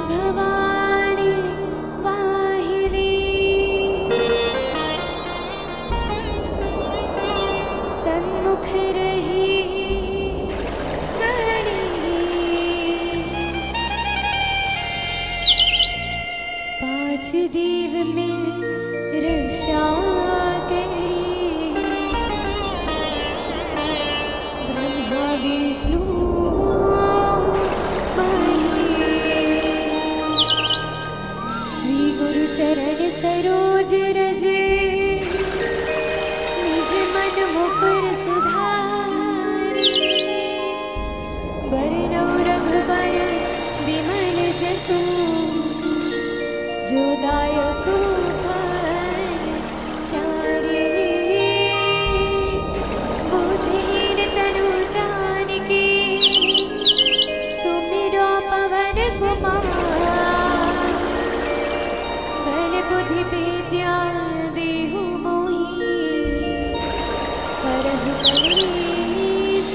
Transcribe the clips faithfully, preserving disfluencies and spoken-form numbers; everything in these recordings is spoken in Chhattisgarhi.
भवानी वाहिनी सन्मुख रही गणी। पाँच जीव में रक्षा करी। ब्रह्मा विष्णु महेश। श्री गुरु चरण सरोज रज। निज मन मुकुर सुधारी। बरनउँ रघुबर विमल जसु। जो दायक फल चारि। बुद्धिहीन तनु जानिके सुमिरो पवन कुमार। बल बुद्धि विद्या देहु मोहि। हरहु कलेश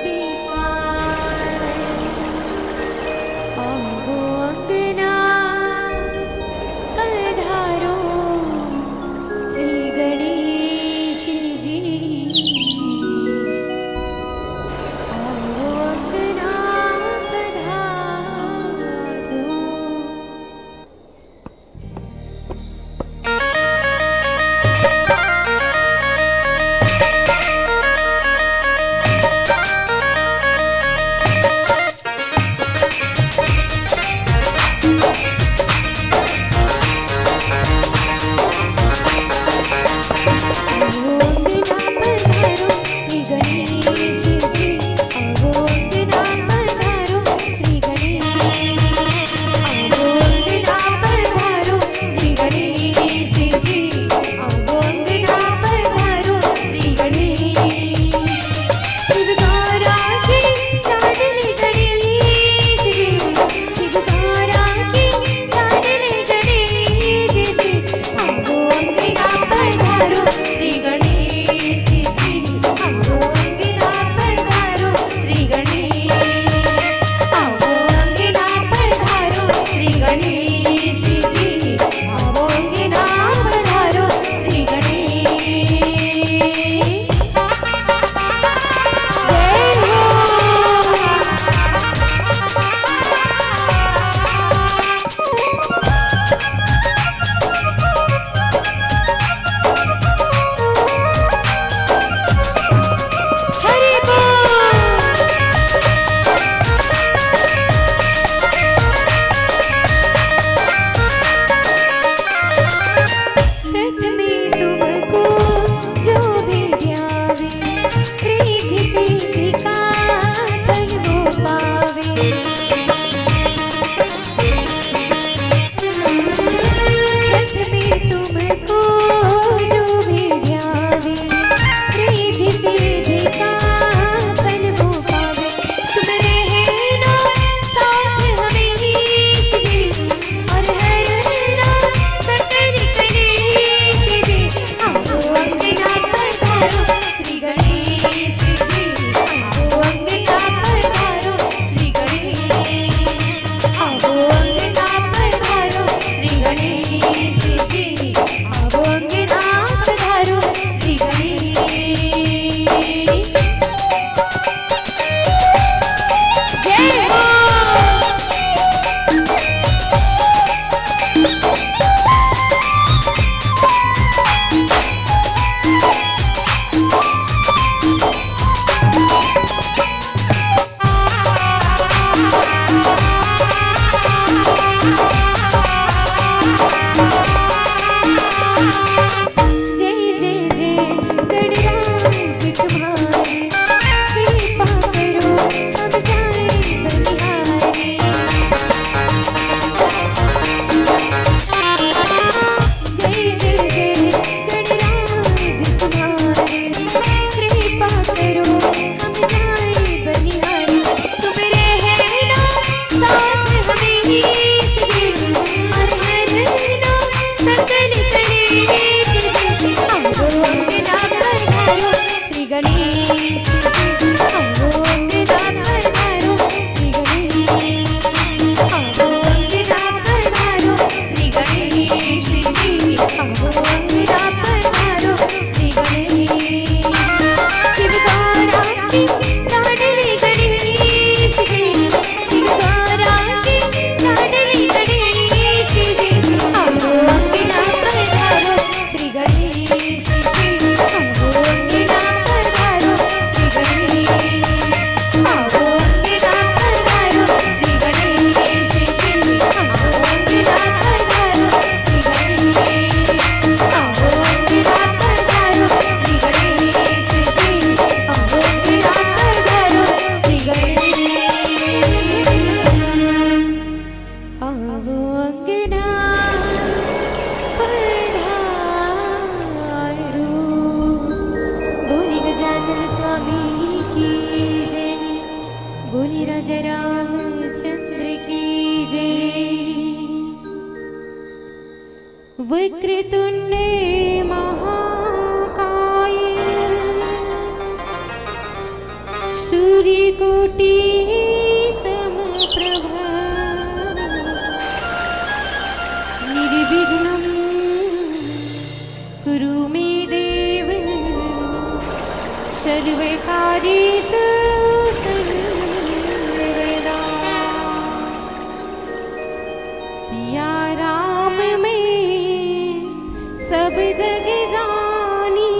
विकार। आगो अंगना पग वक्रतुण्डे महाकाय सूर्यकोटि समप्रभ निर्विघ्नं कुरु मे देव सर्वकार्येषु सर्वदा। सिया राम में सब जग जानी,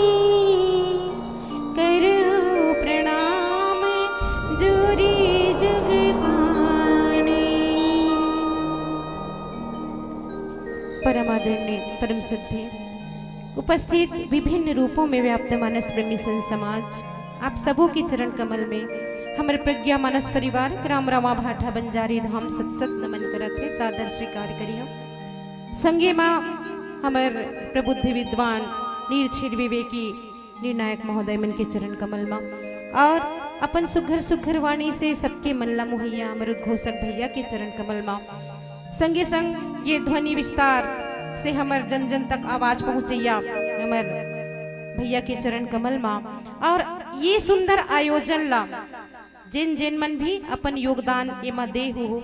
करो प्रणाम जोरी जग पानी। परम आदरणीय, परम श्रद्धेय, उपस्थित विभिन्न रूपों में व्याप्त मानस प्रेमी संत समाज, आप सबों के चरण कमल में हमर प्रज्ञा मानस परिवार ग्राम रामा भाठा बंजारी धाम सत सत नमन करत हे, सादर स्वीकार करियो। संगे मा हमर प्रबुद्ध विद्वान नीरछीर विवेकी निर्णायक महोदय मन के चरण कमल मा और अपन सुघर सुघर वाणी से सबके मन ला मोहैया हमर उद्घोषक भैया के चरण कमल मा, संगे संग ये ध्वनि विस्तार से हमर जन जन तक आवाज पहुँचैया हमर भैया के चरण कमल मा और ये सुंदर आयोजन ला जेन जेन मन भी अपन योगदान एमा दे हो,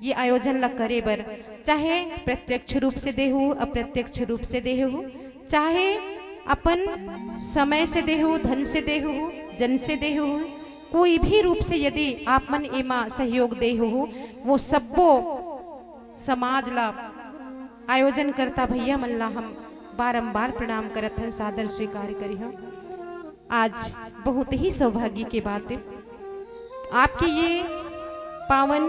ये आयोजन ला करे बर, चाहे प्रत्यक्ष रूप से दे हो, अप्रत्यक्ष रूप से दे हो, चाहे अपन समय से दे हो, धन से दे हो, जन से दे हो, कोई भी रूप से यदि आप मन एमा सहयोग दे हो, वो सब्बो समाज ला आयोजन करता भैया मन ला हम बारंबार प्रणाम करत हन, सादर स्वीकार करिहन। आज बहुत ही सौभाग्य के बात है, आपके ये पावन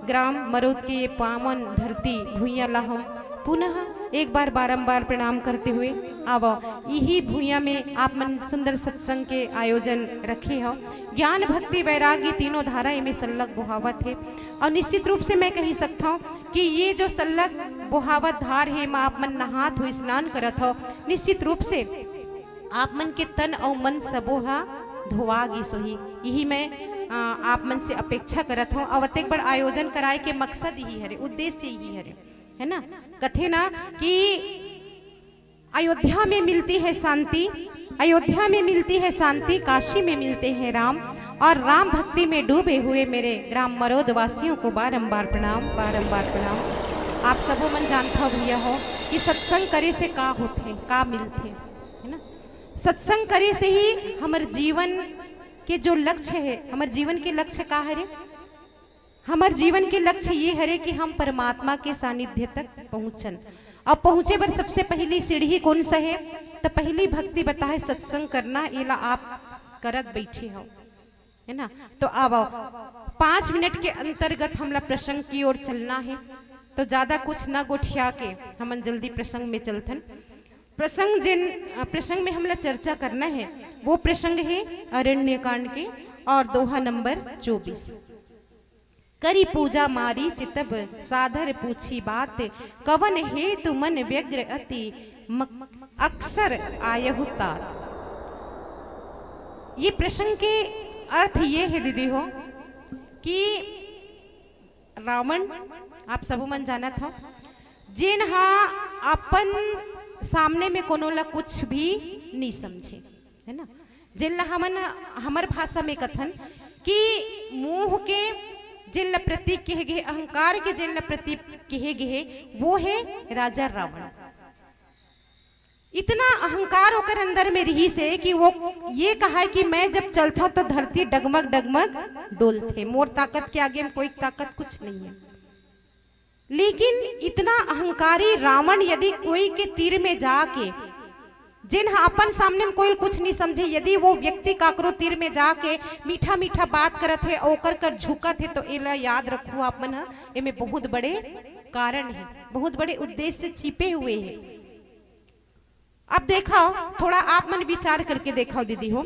ग्राम मरोद के ये पावन धरती भुइयां ला हम पुनः एक बार बारंबार प्रणाम करते हुए, आव, यही भुइयां में आप मन सुंदर सत्संग के आयोजन रखे हो। ज्ञान, भक्ति, वैराग्य तीनों धारा एमे संलग बोहावत हे। और निश्चित रूप से मैं कही सकता हूँ कि ये जो संलग बोहावत धार हे, एमा आप मन नहात हो, स्नान करत हो, निश्चित रूप से आप मन के तन अउ मन सबो ह धोवा गिस होही। यही मैं, अ, आप मन से अपेक्षा करत हूँ। अउ अतेक बड़ आयोजन कराए के मकसद यही हरे, उद्देश्य यही हरे, है ना? कथे ना कि अयोध्या में मिलती है शांति, अयोध्या में मिलती है शांति, काशी में मिलते हैं राम। और राम भक्ति में डूबे हुए मेरे ग्राम मरोद वासियों को बारंबार प्रणाम, बारंबार प्रणाम। आप सबो मन जानत हो भैया हो कि सत्संग करे से का होथे, का मिलथे, है ना? सत्संग करे से ही हमर जीवन के जो लक्ष्य है, हमर जीवन के लक्ष्य का हरे? हमर जीवन के लक्ष्य ये हरे कि हम परमात्मा के सानिध्य तक पहुँचन। अब पहुँचे बर सबसे पहली सीढ़ी कौन सा है? तो पहली भक्ति बताए सत्संग करना, एला आप करत बैठे हो, है ना? तो अब पाँच मिनट के अंतर्गत हमला प्रसंग की ओर चलना है, तो ज्यादा कुछ ना गोठिया के हमन जल्दी प्रसंग में चलथन। प्रसंग जिन, अ, प्रसंग में हमला चर्चा करना है, वो प्रसंग है अरण्यकांड के और दोहा नंबर चौबीस। करी पूजा मारीच तब सादर पूछी बात, कवन हेतु मन व्यग्र अति म-, अकसर आयहु तात। ये प्रसंग के अर्थ ये है दीदी हो कि रावण, आप सबो मन जानत हो, जेन हा अपन सामने में कोनो ला कुछ भी नहीं समझे, है ना? जेन ला हमन, हमर भाषा में कथन कि मोह के जेन ला प्रतीक कहे गे, अहंकार के जेन ला प्रतीक कहे गे, वो है राजा रावण। इतना अहंकार ओकर अंदर में रहिस हे कि वो ये कहा है कि मैं जब चलता हूँ तो धरती डगमग डगमग डोलथे, मोर ताकत के आगे में कोई ताकत कुछ नहीं है। लेकिन इतना अहंकारी रावण यदि कोई के तीर में जाके, जेन ह अपन सामने में कोई कुछ नहीं समझे, यदि वो व्यक्ति काकरो तीर में जाके मीठा मीठा बात करत हे, ओकर कर झुकत हे, तो एला याद रखू आप मन ह, एमे बहुत बड़े कारण हे, बहुत बड़े उद्देश्य छिपे हुए हे। अब देखो, थोड़ा आप मन विचार करके देखो दीदी हो,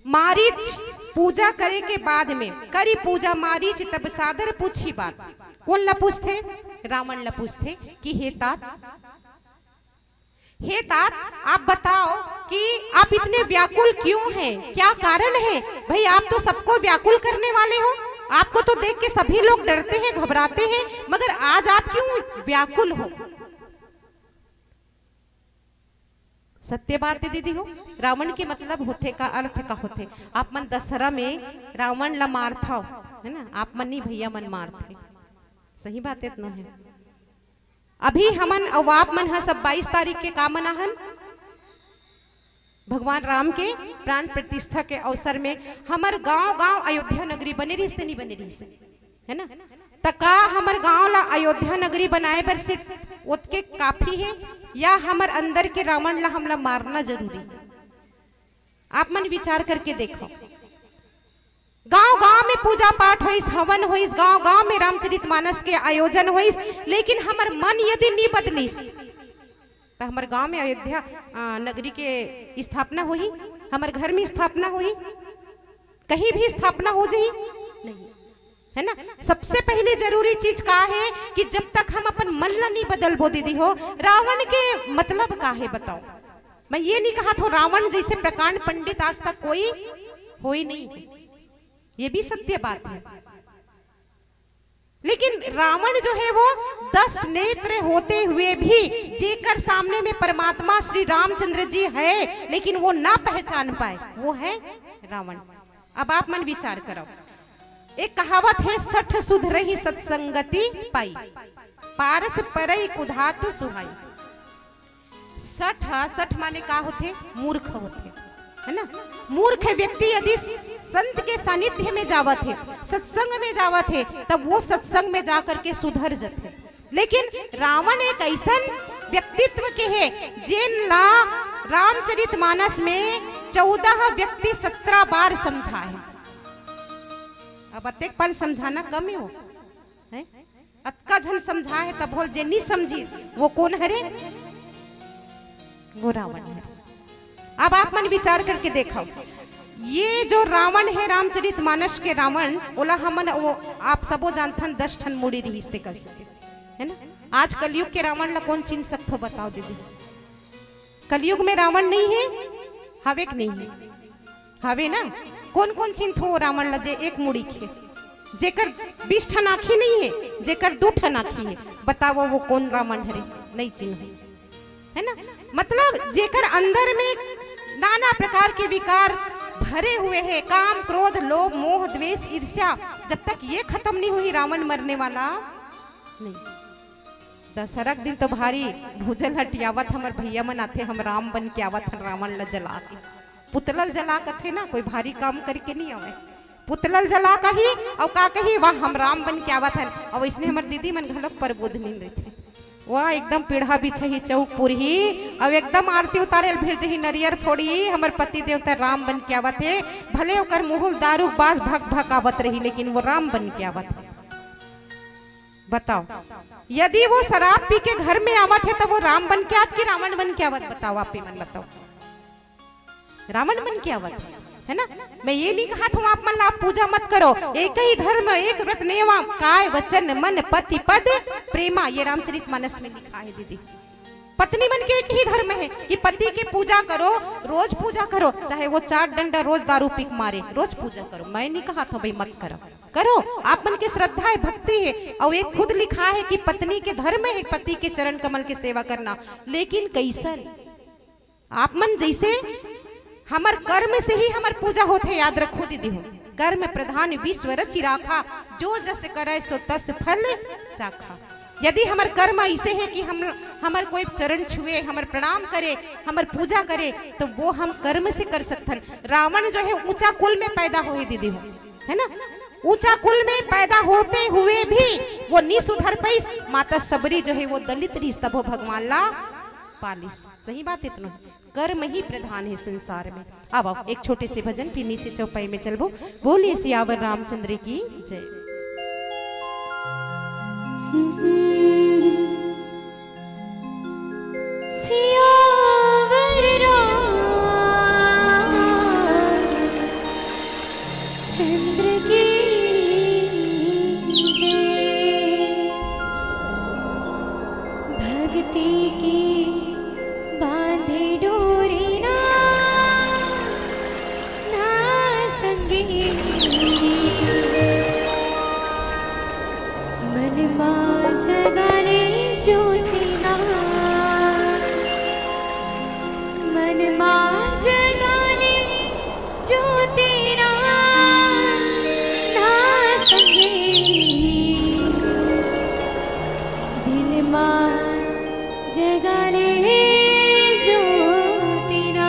मारीच पूजा करे के बाद में, करी पूजा मारीच तब सादर पूछी बात। कौन ला पूछथे? रावण ला पूछथे कि हे तात, हे तात, आप बताओ कि आप इतने व्याकुल क्यों हैं, क्या कारण है? भाई, आप तो सबको व्याकुल करने वाले हो, आपको तो देख के सभी लोग डरते हैं, घबराते हैं, मगर आज आप क्यों व्याकुल हो? सत्य बात हे दीदी हो। रावण के मतलब होथे का, अर्थ का होथे? आप मन दशहरा में रावण ला मारथव, है ना? आप मन नहीं, भैया मन मारथे। सही बात हे, इतना है। अभी हमन अउ आप मन ह सब बाईस तारीख के का मनाहन? भगवान राम के प्राण प्रतिष्ठा के अवसर में हमर गांव-गांव अयोध्या नगरी बने रहिस ते नहीं बने रहिस, है ना? त का हमर गांव ला अयोध्या नगरी बनाए बर सिर्फ ओतके काफी हे, या हमर अंदर के रावण ला हमला मारना जरूरी हे? आप मन विचार करके देखव। गांव-गांव में पूजा पाठ होइस, हवन होइस, गांव-गांव में रामचरितमानस के आयोजन होइस, लेकिन हमर मन यदि नी बदलिस, त हमर गांव में अयोध्या, अ, नगरी के स्थापना होही, हमर घर में स्थापना होही, कहीं भी स्थापना हो जाही? नहीं, है ना? सबसे पहले जरूरी चीज का हे कि जब तक हम अपन मन ला नी बदलबो दीदी हो, रावण के मतलब का हे बताओ? मैं ये नहीं कहा था रावण जैसे प्रकांड पंडित आज तक कोई होई नहीं है, ये भी सत्य बात है। लेकिन रावण जो है वो दस नेत्र होते हुए भी जेकर सामने में परमात्मा श्री रामचंद्र जी है, लेकिन वो ना पहचान पाए, वो है रावण। अब आप मन विचार करो, एक कहावत है, "सठ सुधरहि सत्संगति पाई, पारस परई कुधातु सुहाई।" सठ, सठ माने का होथे? मूर्ख होथे, है ना? मूर्ख व्यक्ति यदि संत के सानिध्य में जावत हे, सत्संग में जावत हे, तब वो सत्संग में जा करके सुधर जथे। लेकिन रावण एक ऐसन व्यक्तित्व के हे, जेन ला रामचरितमानस में चौदह व्यक्ति सत्रह बार समझाए। अब अतेक पन समझाना कम हे वो, हैं? अतका झन समझा हे, तब होल जे नी समझिस, वो कोन हरे? वो रावण हरे। अब आप मन विचार करके देखव, ये जो रावण हे, रामचरितमानस के रावण, ओला हमन, वो आप सबो जानथन, दस ठन मुड़ी रिहिस ते कर सके, है ना? आज कलयुग के रावण ला कोन चिन्ह सकथो, बताओ दीदी? कलयुग में रावण नहीं हे, हवे के नहीं हे? हवे ना? कोन कोन चिन्हथो रावण ला, जे एक मुड़ी के, जेकर बीस ठन आँखी नहीं हे, जेकर दू ठन आँखी हे? बताओ, वो कोन रावण हरे? नहीं चिन्हो, है ना? मतलब जेकर अंदर में नाना प्रकार के विकार भरे हुए हे, काम, क्रोध, लोभ, मोह, द्वेष, ईर्ष्या, जब तक ये खत्म नहीं हुई, रावण मरने वाला नहीं। दशहरा के दिन तो भारी भूजल हटियावत, हमर भैया मन आथे, हम राम बन के आवत हन, रावण ला जला के, पुतला ल जला कथे ना, कोई भारी काम करके नहीं आवे, पुतला ल जला कही, अउ का कही, "वाह, हम राम बन के आवत हन।" अउ इसने हमर दीदी मन घलोक प्रबोधनी रहिथे, वाह, एकदम पीढ़ा बिछही, चौक पुरही, अउ एकदम आरती उतारे ल भिड़ जही, नरियर फोड़ी, "हमर पति देवता राम बन के आवत हे।" भले ओकर मुहुल दारू बास भक भक आवत रही, लेकिन वो राम बन के आवत हे। बताओ, यदि वो शराब पी के घर में आवत हे, तो वो राम बन के आवत कि रावण बन के आवत? बताओ, आप ही मन बताओ। रावण बन के आवत हे, है ना? मैं ये नहीं कहा था आप मन ला आप पूजा मत करो, एक ही धर्म एक व्रत नेवा, काय वचन मन पति पद प्रेमा, ये रामचरित मानस में लिखा है दीदी। पत्नी मन के एक ही धर्म है कि पति के पूजा करो, रोज पूजा करो, चाहे वो चार डंडा रोज दारू पी के मारे, रोज पूजा करो। मैं नहीं कहा था भाई मत करो, करो, आप मन के श्रद्धा है, भक्ति है। और एक खुद लिखा है कि पत्नी के धर्म है पति के चरण कमल के सेवा करना, लेकिन कैसन? आप मन जैसे हमर कर्म से ही हमर पूजा होथे, याद रखो दीदी हो। कर्म प्रधान विश्व रचि राखा, जो जस करे सो तस फल चाखा। यदि हमर कर्म ऐसे है कि हम, हमर कोई चरण छुए, हमर प्रणाम करे, हमर पूजा करे, तो वो हम कर्म से कर सकथन। रावण जो है ऊंचा कुल में पैदा होए दीदी हो, है ना? ऊंचा कुल में पैदा होते हुए भी वो नी सुधर पाइस। माता शबरी जो है वो दलित रहिस, तभो भगवान ला पालिस। सही बात इतना, कर्म ही प्रधान है संसार में। अब आओ, एक छोटे से भजन, फिर नीचे चौपाई में चलबो। बोलिए सियावर रामचंद्र की जय। सियावर रामचंद्र की जय। भक्ति की बांधे डोरी ना, ना संगी। मन मा जगाले ज्योति ना, गाले ज्योतिना।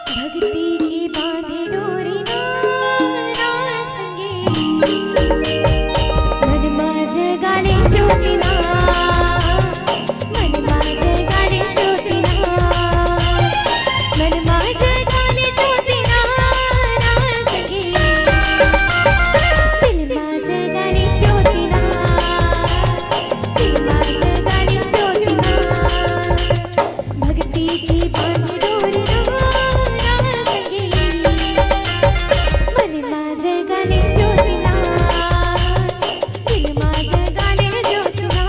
भक्ति के बांधे डोरी ना, ना संगी। मन मा जगाले ज्योति ना, मन मा जगाले ज्योति ना, मन मा जगाले ज्योति ना, ना संगी। दिल मा जगाले ज्योति ना, दिल मा जगाले ज्योति ना। भक्ति की बांध डोरी ना, ना संगी। मन मा जगाले ज्योति ना, दिल मा जगाले ज्योति ना।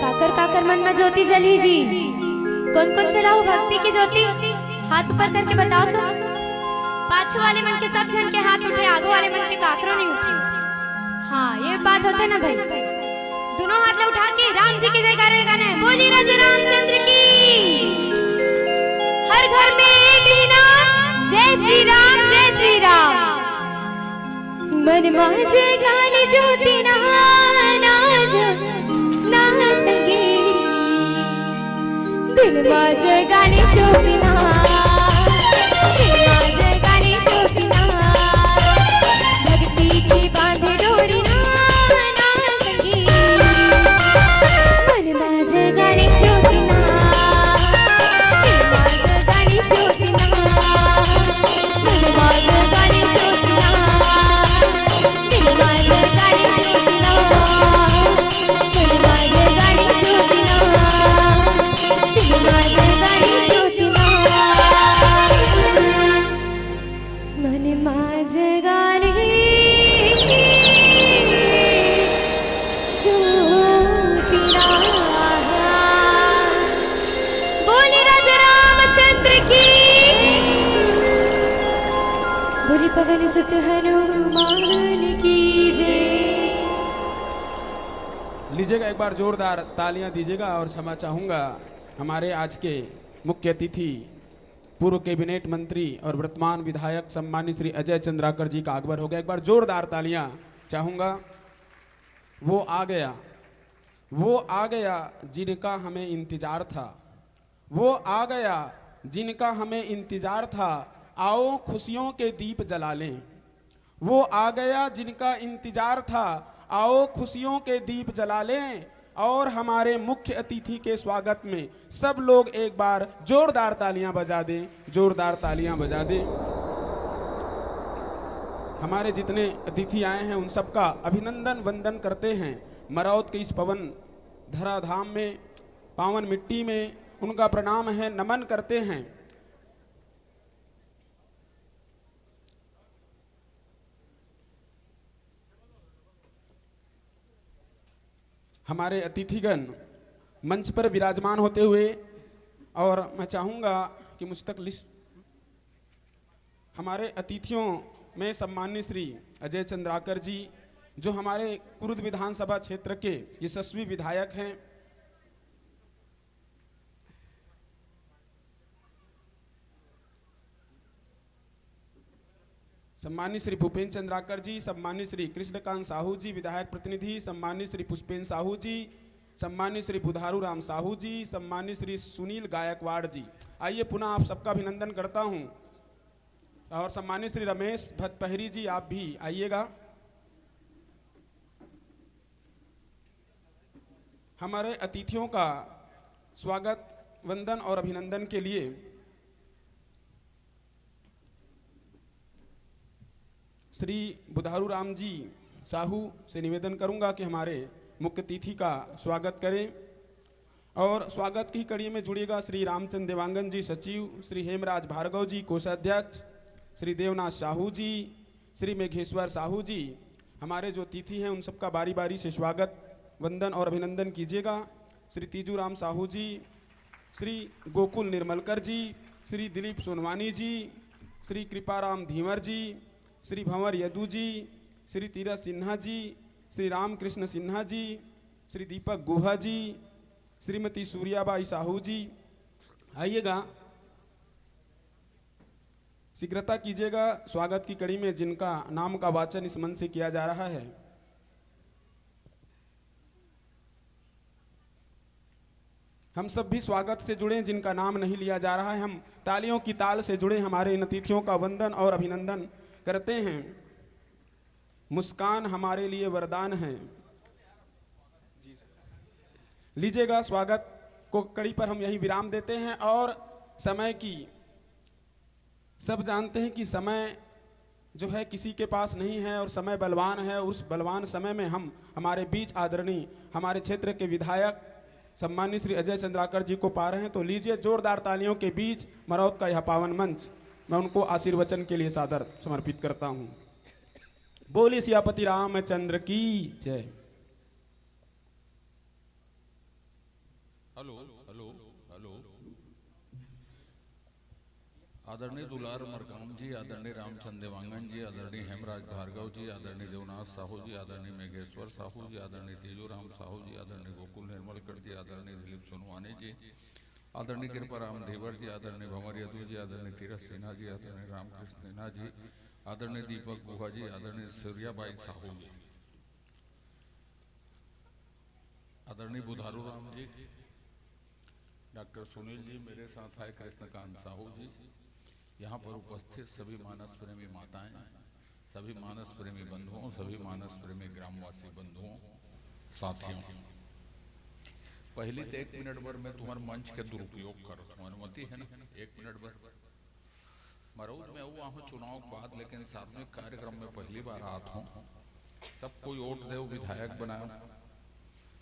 काकर काकर मन में ज्योति जली जी? कौन कौन जलाओ भक्ति की ज्योति? हाथ ऊपर करके बताओ तो। पाछू वाले मन के सब झन के हाथ उठे, आगू वाले मन के काकरो नहीं उठे। हाँ, ये बात होते ना भाई। दोनों हाथ ला उठा के राम जी के जयकारे लगाना है। बोलिए राजा रामचंद्र की। हर घर में एक ही नाम, जय श्री राम, जय श्री राम। मन माझे गाली ज्योति ना, ना, ना संगी। दिल माझे गाली ज्योति ना, दिल माझे गाली ज्योति ना। भक्ति की बांधे डोरी ना, ना संगी। मन माझे गाली ज्योति ना, दिल माझे गाली ज्योति ना। मन माझ गाली ज्योति ना। बोली राजा रामचंद्र की। बोली पवन सुत हनुमान की जय। दीजिएगा, एक बार जोरदार तालियां दीजिएगा। और क्षमा चाहूंगा, हमारे आज के मुख्य अतिथि, पूर्व कैबिनेट मंत्री और वर्तमान विधायक सम्मानित श्री अजय चंद्राकर जी का आगमन हो गया। एक बार जोरदार तालियां चाहूंगा। वो आ गया, वो आ गया जिनका हमें इंतजार था, वो आ गया जिनका हमें इंतजार था। आओ खुशियों के दीप जला लें। वो आ गया जिनका इंतजार था, आओ खुशियों के दीप जला लें। और हमारे मुख्य अतिथि के स्वागत में सब लोग एक बार जोरदार तालियां बजा दें, जोरदार तालियां बजा दें। हमारे जितने अतिथि आए हैं, उन सबका अभिनंदन वंदन करते हैं। मरौद के इस पवन धराधाम में, पावन मिट्टी में उनका प्रणाम है, नमन करते हैं। हमारे अतिथिगण मंच पर विराजमान होते हुए, और मैं चाहूंगा कि मुझ तक लिस्ट, हमारे अतिथियों में सम्माननीय श्री अजय चंद्राकर जी, जो हमारे कुरुद विधानसभा क्षेत्र के यशस्वी विधायक हैं, सम्मानित श्री भूपेंद्र चंद्राकर जी, सम्मानित श्री कृष्णकांत साहू जी, विधायक प्रतिनिधि, सम्मानित श्री पुष्पेंद्र साहू जी, सम्मानित श्री बुधारू राम साहू जी, सम्मानित श्री सुनील गायकवाड़ जी। आइए, पुनः आप सबका अभिनंदन करता हूं। और सम्मानित श्री रमेश भतपहरी जी, आप भी आइएगा। हमारे अतिथियों का स्वागत, वंदन और अभिनंदन के लिए श्री बुधारू राम जी साहू से निवेदन करूंगा कि हमारे मुख्य अतिथि का स्वागत करें। और स्वागत की कड़ी में जुड़ेगा श्री रामचंद्र देवांगन जी सचिव, श्री हेमराज भार्गव जी कोषाध्यक्ष, श्री देवनाथ साहू जी, श्री मेघेश्वर साहू जी। हमारे जो अतिथि हैं, उन सबका बारी बारी से स्वागत, वंदन और अभिनंदन कीजिएगा। श्री तीजू राम साहू जी, श्री गोकुल निर्मलकर जी, श्री दिलीप सोनवानी जी, श्री कृपाराम धीवर जी, श्री भंवर यदु जी, श्री तीरथ सिन्हा जी, श्री रामकृष्ण सिन्हा जी, श्री दीपक गुहा जी, श्रीमती सूर्याबाई साहू जी। आइएगा, शीघ्रता कीजिएगा। स्वागत की कड़ी में जिनका नाम का वाचन इस मंच से किया जा रहा है, हम सब भी स्वागत से जुड़े। जिनका नाम नहीं लिया जा रहा है, हम तालियों की ताल से जुड़े हमारे इन अतिथियों का वंदन और अभिनंदन करते हैं। मुस्कान हमारे लिए वरदान है। लीजिएगा, स्वागत को कड़ी पर हम यहीं विराम देते हैं। और समय की, सब जानते हैं कि समय जो है किसी के पास नहीं है और समय बलवान है। उस बलवान समय में हम हमारे बीच आदरणीय हमारे क्षेत्र के विधायक सम्मानित श्री अजय चंद्राकर जी को पा रहे हैं। तो लीजिए, जोरदार तालियों के बीच मरौत का यह पावन मंच, मैं उनको आशीर्वचन के लिए सादर समर्पित करता हूं। बोलिए सियापति रामचंद्र की जय। Hello, hello, hello. आदरणीय दुलार मरकाम जी, आदरणीय रामचंद देवांगन जी, आदरणीय हेमराज भार्गव जी, आदरणीय देवनाथ साहू जी, आदरणीय मेघेश्वर साहू जी, आदरणीय तेजूराम साहू जी, आदरणीय गोकुल निर्मलकर जी, आदरणीय दिलीप सोनवानी जी, आदरणीय कृपाराम धीवर जी, आदरणीय भंवर यदु जी, आदरणीय तीरथ सिन्हा जी, आदरणीय रामकृष्ण सिन्हा जी, आदरणीय दीपक गुहा जी, आदरणीय सूर्याबाई साहू जी, आदरणीय बुधारू राम जी, डॉक्टर सुनील जी, मेरे साथ आए कृष्णकांत साहू जी, यहाँ पर उपस्थित सभी मानस प्रेमी माताएं, सभी मानस प्रेमी बंधुओं, सभी मानस प्रेमी ग्रामवासी बंधुओं, साथियों, पहली तो एक मिनट भर मैं तुम्हारे मंच के दुरुपयोग करत हूँ, अनुमति है ना? एक मिनट भर। मरौद में हुआ हूँ चुनाव के बाद, लेकिन सार्वजनिक कार्यक्रम में पहली बार आत हूँ। सब कोई वोट देव, विधायक बनायो,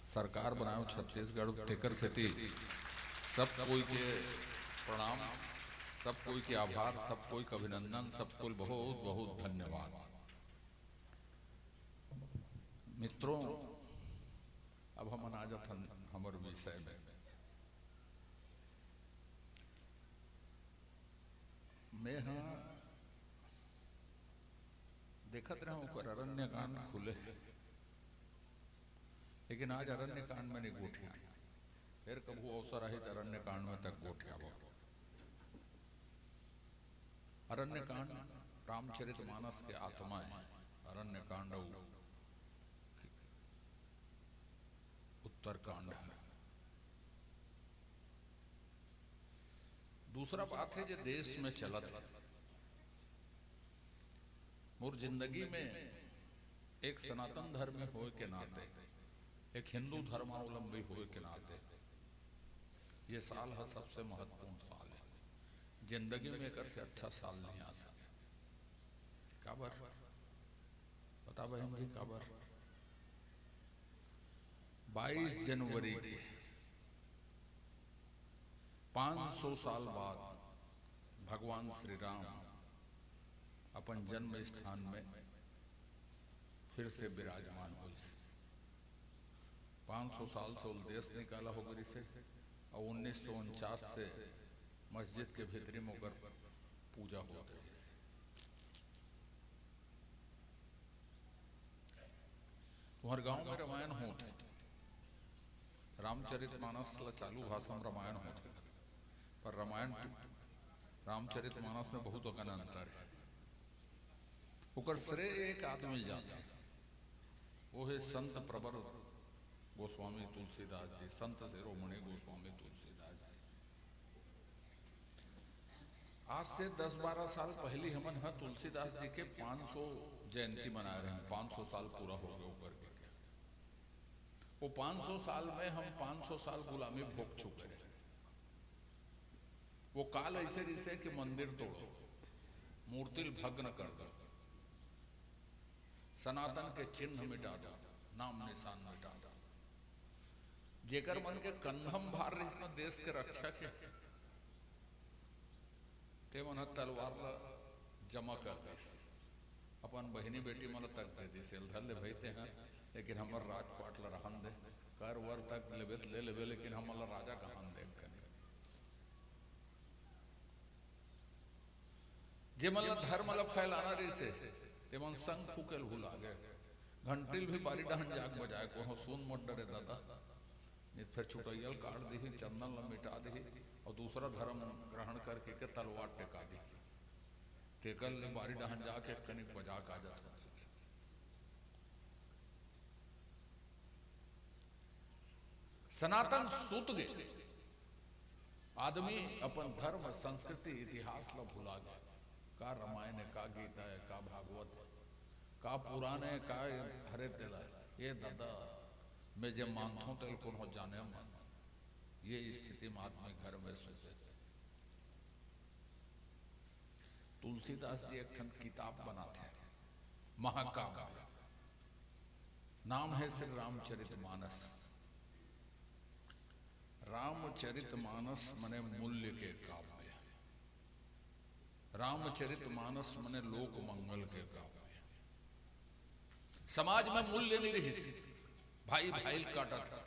सरकार बनायो छत्तीसगढ़, तेकर सेती सब कोई के प्रणाम, सब कोई के आभार, सब कोई के अभिनंदन, सब कोई बहुत बहुत धन्यवाद। मित्रों, अब हमन आ जाथन हमर विषय में। मैं हा देखत रहूं, ओकर अरण्य कांड खुले हे। लेकिन आज अरण्य कांड में नहीं गोठियान। फिर कभू अवसर आही त अरण्य कांड में तक गोठियाबो। अरण्य कांड रामचरित मानस के आत्मा है। अरण्य कांड अउ उत्तर कांड है। दूसरा बात है जो देश में चलत है। मोर जिंदगी में एक सनातन धर्मी होए के नाते, एक हिंदू धर्मावलंबी होए के नाते, ये साल ह सबसे महत्वपूर्ण साल है। जिंदगी में एकर से अच्छा साल नहीं आ सके। काबर? बता बहन जी, काबर? बाईस जनवरी के पाँच सौ साल बाद भगवान श्री राम अपन जन्म स्थान में फिर से विराजमान होइस। पाँच सौ साल से ओला देश निकाला हो गिस हे, अउ उन्नीस सौ उनचास से मस्जिद के भीतरी में ओकर पूजा होत रहिस हे। तुम्हर गांव में रामायण होत हे, रामचरित मानस ला चालू भाषा में रामायण होत हे, पर रामायण, रामचरित मानस में बहुत अकन अंतर है। ओकर श्रेय एक आदमी ल जाथे, वो है संत प्रवर गोस्वामी तुलसीदास जी, संत शिरोमणि गोस्वामी तुलसीदास जी। आज से दस बारह साल पहली हमन ह तुलसीदास जी के पाँच सौ जयंती मनाए रहे, पाँच सौ साल पूरा हो गए ओकर के। वो पाँच सौ साल में हम पाँच सौ साल गुलामी भोग चुके रहे। वो काल ऐसे रिसे कि मंदिर तोड़ो, मूर्ति ल भग्न कर दो, सनातन के चिन्ह मिटा दो, नाम निशान मिटा दो। जेकर मन के कंधम भार रहिस न देश के रक्षा के, ते मन ह तलवार ल जमा कर दिस, अपन बहिनी बेटी मन ल तक दे दिस, "एल धर ले भई ते ह, लेकिन हमर राजपाट ल रहन दे, कर वर तक लेबे त ले लेबे, लेकिन हमन ल राजा कहन दे कने।" जे मन ल धर्म ल फैलाना रहिस हे, ते मन शंख फूके ल भुला गे। घंटी ल भी बारी डहन जाके बजाए, कोनो सुन मत डरे दादा, नहीं फिर चुटैया ल काट दिही, चंदन ल मिटा दिही, अउ दूसरा धर्म ग्रहण करके के तलवार टेका दिही। तेकर ले बारी डहन जाके कनिक बजा के आ जात होते। सनातन सुत गे। आदमी अपन धर्म, संस्कृति, इतिहास ला भुला गे। का रामायण है, का गीता है, का भागवत है, का पुराण है, का हरे तेला, ये दादा, मैं जे मानथों तेल कोनो जाने मन। ये स्थिति में आदमी घर में सुते। तुलसीदास जी एक ठन किताब बनाथे, महाकाव्य, नाम है श्री रामचरित मानस। रामचरित मानस मने मूल्य के काव्य, रामचरित मानस मने लोक मंगल के काव्य। समाज में मूल्य नहीं रहिस, भाई भाई ल काटत हे।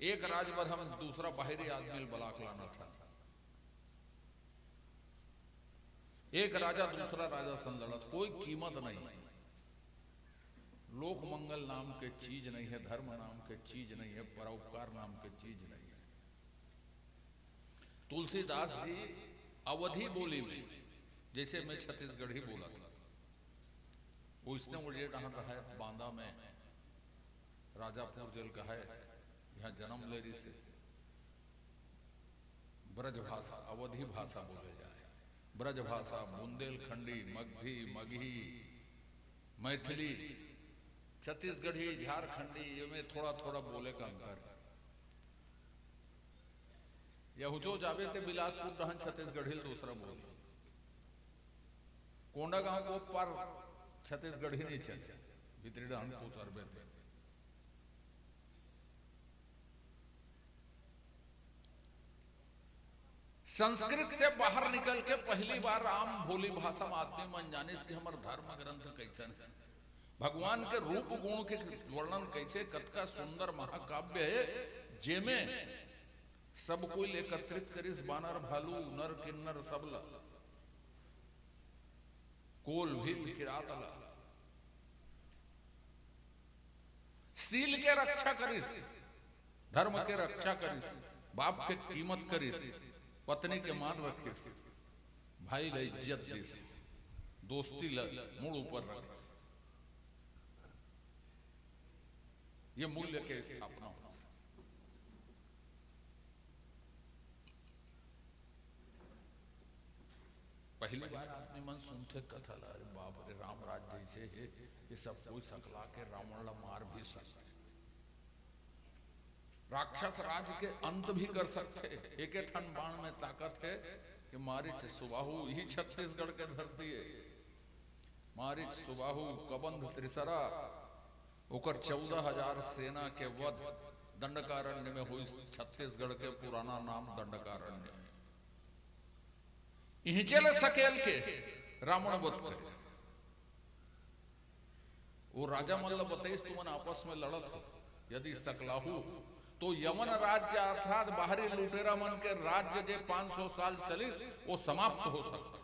एक राज बर हम दूसरा बाहरी आदमी ल बला के लानत हन। एक राजा दूसरा राजा संग लड़त, कोई कीमत नहीं। लोक मंगल नाम के चीज नहीं है, धर्म नाम के चीज नहीं है, परोपकार नाम के चीज नहीं है। तुलसीदास जी अवधी बोली में, जैसे मैं छत्तीसगढ़ी बोलत हूँ, वो इसने उल्टे डहान रहा है, बांदा में राजापुर जेल कहा है, यहाँ जन्म ले रहिस हे। ब्रज भाषा, अवधी भाषा बोले जाए। ब्रज भाषा, बुंदेलखंडी, मगधी, मगही, मैथिली, छत्तीसगढ़ी, झारखंडी, ये में थोड़ा थोड़ा बोले का अंतर है। या हुचो जाबे ते बिलासपुर डहन छत्तीसगढ़ी ल दूसरा बोल। कोंडागांव को पर छत्तीसगढ़ी नहीं चले, भीतरी डहन को उतरबे ते। संस्कृत से बाहर निकल के पहली बार राम बोली भाषा में आदमी मन जानिस कि हमर धर्म ग्रंथ कैसन है, भगवान के रूप गुण के वर्णन कैसे, कतका सुंदर महाकाव्य है, जेमे सब कोई एकत्रित करिस, बानर भालू, नर किन्नर सब ला, कोल भील किरात ला। सील के रक्षा करिस, धर्म के रक्षा करिस, बाप के कीमत करिस, पत्नी के मान रखिस, भाई ला इज्जत दिस, दोस्ती ला मुड़ ऊपर रखिस। ये मूल्य के स्थापना होइस। पहली बार आदमी मन सुनथे कथा ला, अरे बाप रे, राम राज जैसे हे, ये सब कोई सकला के रावण ला मार भी सकथे, राक्षस राज के अंत भी कर सकथे। एके ठन बाण में ताकत हे कि मारिच सुबाहु ही छत्तीसगढ़ के धरती हे। मारिच सुबाहु, कबंध त्रिसरा, ओकर चौदह हजार सेना के वध दंडकारण्य में होइस। छत्तीसगढ़ के पुराना नाम दंडकारण्य हे। इहिंचे ले सकेल के रावण वध करिस। वो राजा मन ल बतइस, तुमन आपस में लड़त हो, यदि सकलाहू, तो यवन राज्य अर्थात बाहरी लुटेरा मन के राज्य जे पाँच सौ साल चलिस, वो समाप्त हो सकता।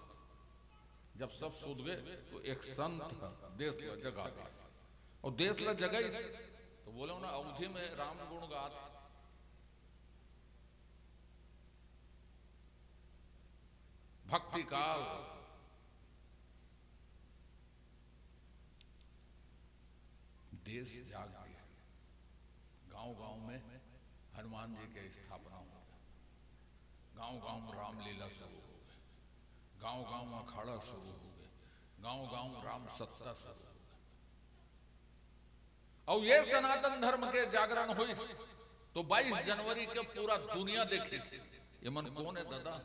जब सब सुत गए, तो एक संत ह देश ल जगा दिस। और देश ल जगाइस, तो बोले ना, अवधी में राम गुण गात, भक्ति काल, देश जाग गया। गांव-गांव में हनुमान जी के स्थापना हो गया, गांव-गांव में रामलीला शुरू हो गए, गांव-गांव में अखाड़ा शुरू हो गए, गांव-गांव में राम सत्ता शुरू हो गए। और ये सनातन धर्म के जागरण होइस, तो बाईस जनवरी के पूरा दुनिया देखिस, ये मन कौन है दादा?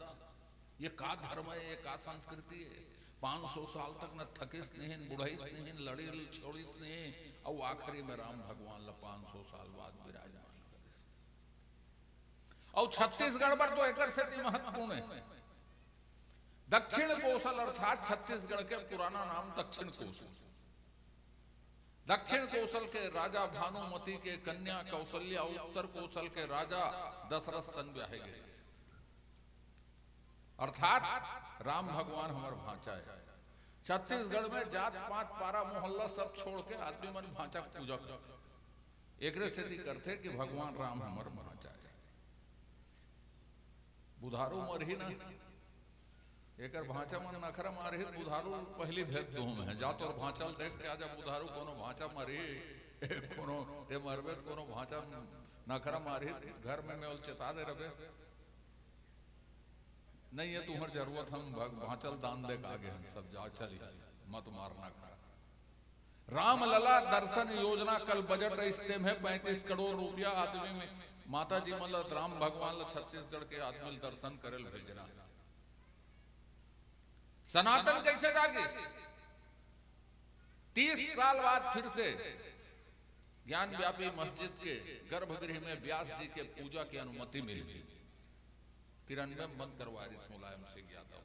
ये का धर्म है, ये का संस्कृति है? पाँच सौ साल तक न थकिस नहीं, बुढ़ाइस नहीं, लड़िस छोड़िस नहीं, और आखिरी में राम भगवान ला पाँच सौ साल बाद विराजमान करिस। और छत्तीसगढ़ बर तो एकर सेती महत्वपूर्ण है। दक्षिण कोसल अर्थात छत्तीसगढ़ के पुराना नाम दक्षिण कोसल। दक्षिण कोसल के राजा भानुमति के कन्या कौशल्या उत्तर कोसल के राजा दशरथ सन ब्याहे गए। अर्थात राम भगवान हमर भांचा है। छत्तीसगढ़ में जात पात, पारा मोहल्ला सब छोड़ के आदमी मन भांचा के पूजा करथे। एकरे सेती करथे कि भगवान राम हमर भांचा है। बुधारू मरही ना, एकर भांचा मन नखरा मारही, बुधारू पहली भेद दो में है। जा तोर भांचा ल देख के आजा, बुधारू कोनो भांचा मरही, कोनो ते मरबे त कोनो भांचा नखरा मारही, घर में मैं ओल चेता दे रबे। नहीं है तुम्हर जरूरत, हम भग-, भांचा ल दान दे के आगे हम सब, जा चली, मत मारना खा। रामलला दर्शन योजना कल बजट रहिस, तेम्हे पैंतीस करोड़ रुपया आदमी में माता जी मन ल, राम भगवान ल छत्तीसगढ़ के आदमी ल दर्शन करे ल भेजना। सनातन कैसे जागिस? तीस साल बाद फिर से ज्ञान व्यापी मस्जिद के गर्भगृह में व्यास जी के पूजा की अनुमति मिल गई। किरण में बंद करवा रही मुलायम सिंह यादव।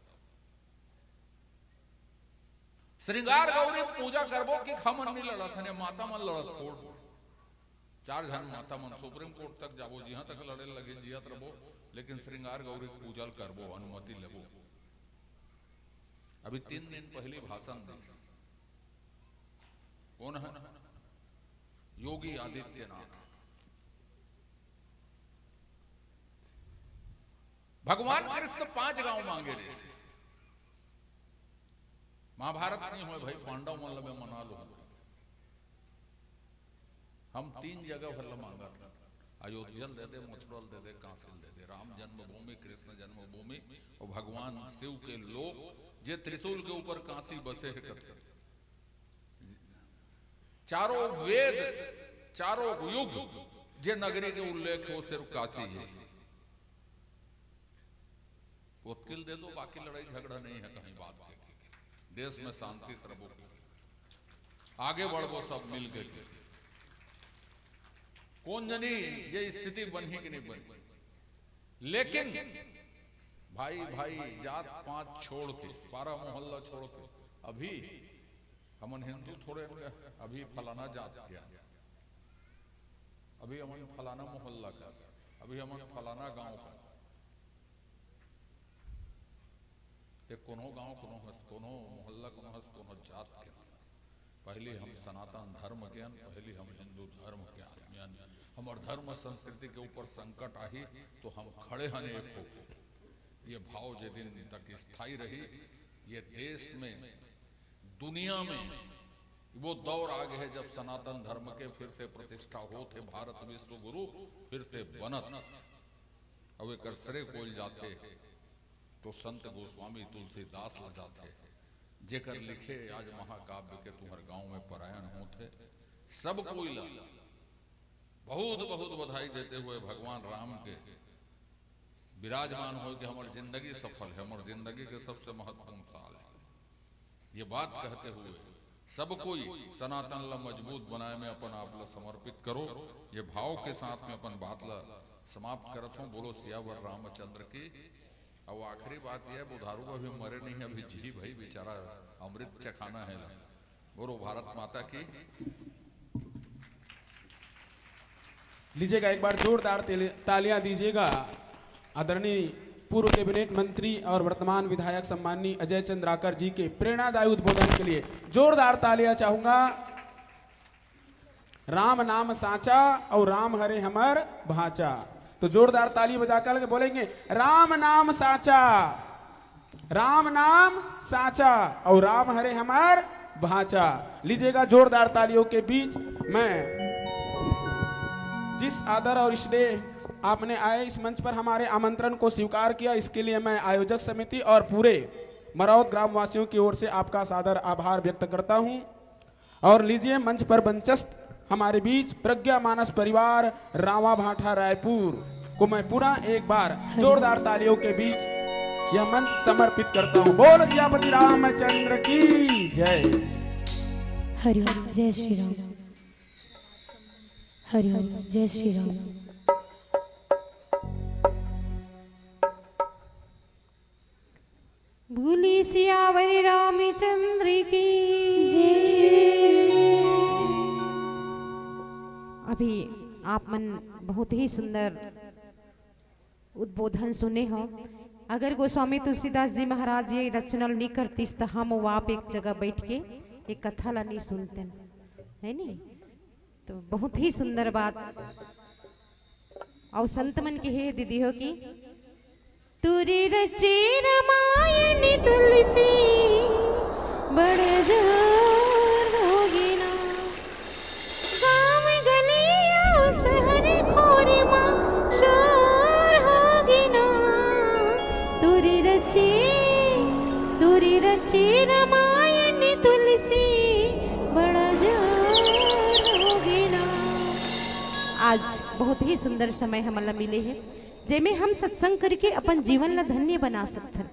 श्रृंगार गौरी पूजा करबो कि हमन नहीं लड़त हन, माता मन लड़त फोड़। चार झन माता मन सुप्रीम कोर्ट तक जाबो, जिहां तक लड़े लगे जियत रबो, लेकिन श्रृंगार गौरी पूजा ल करबो, अनुमति लेबो। अभी तीन दिन पहली भाषण दी, कौन है? योगी आदित्यनाथ। भगवान कृष्ण पांच गांव मांगे रहिस। महाभारत नहीं होय भाई, पांडव मन ल मैं मना लूं। हम तीन जगह भर ल मांगत हन, अयोध्या ल दे दे, मथुरा ल दे दे, काशी ल दे दे। राम जन्मभूमि, कृष्ण जन्मभूमि और भगवान शिव के लोक, जे त्रिशूल के ऊपर काशी बसे है कथे। चारों वेद, चारों युग, जे नगरी के उल्लेख हो, सिर्फ काशी है। ओतके ल दे दो, बाकी लड़ाई झगड़ा नहीं है कहीं बात के। देश में शांति से रहो, आगे बढ़बो सब मिल के। कौन जनी ये स्थिति बनही कि नहीं बनी, लेकिन भाई भाई, जात पात छोड़ के, पारा मोहल्ला छोड़ के, अभी हमन हिंदू थोड़े हन, अभी फलाना जात के हन, अभी हमन फलाना मोहल्ला का, अभी हमन फलाना गांव का। ते कोनो गांव, कोनो हस, कोनो मोहल्ला, कोनो हस, कोनो जात के नाम हस। पहली हम सनातन धर्म के हन, पहली हम हिंदू धर्म के आदमी हन। हमर धर्म संस्कृति के ऊपर संकट आही तो हम खड़े हन एक होके। ये भाव जे दिन तक स्थायी रही, ये देश में, दुनिया में वो दौर आ गए है जब सनातन धर्म के फिर से प्रतिष्ठा होत हे, भारत विश्व गुरु फिर से बनत। अब एकर श्रेय कोई जाथे तो संत गोस्वामी तुलसीदास ला जाथे, जेकर लिखे आज महाकाव्य के तुहर गांव में परायण होत हे। सब कोई ला बहुत बहुत बधाई देते हुए भगवान राम के विराजमान होय के हमर जिंदगी सफल है, हमर जिंदगी के सबसे महत्वपूर्ण साल है। ये बात कहते हुए सब कोई सनातन ला मजबूत बनाए में अपन आप ला समर्पित करो। ये भाव के साथ में अपन बात ला समाप्त करत हूँ। बोलो सियावर रामचंद्र की। और आखिरी बात यह है, बुधारू अभी मरे नहीं, अभी जी भाई बेचारा अमृत चखाना है ला। बोलो भारत माता की। लीजिएगा, एक बार जोरदार तेले- तालियां दीजिएगा आदरणीय पूर्व कैबिनेट मंत्री और वर्तमान विधायक सम्माननीय अजय चंद्राकर जी के प्रेरणादायी उद्बोधन के लिए। जोरदार तालियां चाहूंगा। राम नाम सांचा और राम हरे हमर भांचा। तो जोरदार ताली बजाकर के बोलेंगे, राम नाम सांचा, राम नाम सांचा और राम हरे हमर भांचा। लीजिएगा जोरदार तालियों के बीच मैं जिस आदर और स्नेह आपने आए इस मंच पर हमारे आमंत्रण को स्वीकार किया, इसके लिए मैं आयोजक समिति और पूरे मरौद ग्रामवासियों की ओर से आपका सादर आभार व्यक्त करता हूं। और लीजिए मंच पर मंचस्थ हमारे बीच प्रज्ञा मानस परिवार रावा भाठा रायपुर को मैं पुनः एक बार जोरदार तालियों के बीच यह मंच समर्पित करता हूं। बोल सियापति रामचंद्र की जय। हरिओम। जय श्री राम। हरिओम। जय श्री राम। बोले सियावर रामचंद्र की जय। अभी आप मन बहुत ही सुंदर उद्बोधन सुने हो। अगर गोस्वामी तुलसीदास जी महाराज ये रचना ल नी करतिस त हम वो आप एक जगह बैठ के ये कथा ला नी सुनतेन, है नी? तो बहुत ही सुंदर बात। और संत मन के हे दीदी हो कि तुरी रचे रामायण तुलसी बड़ जोर होगे ना। गांव गलिया सहर खोर मा शोर होगे ना। तुरी रचे, तुरी रचे रामायण तुलसी बड़ा जोर होगे ना। आज बहुत ही सुंदर समय हमन ला मिले हे, जेमे हम सत्संग करके अपन जीवन ला धन्य बना सकथन।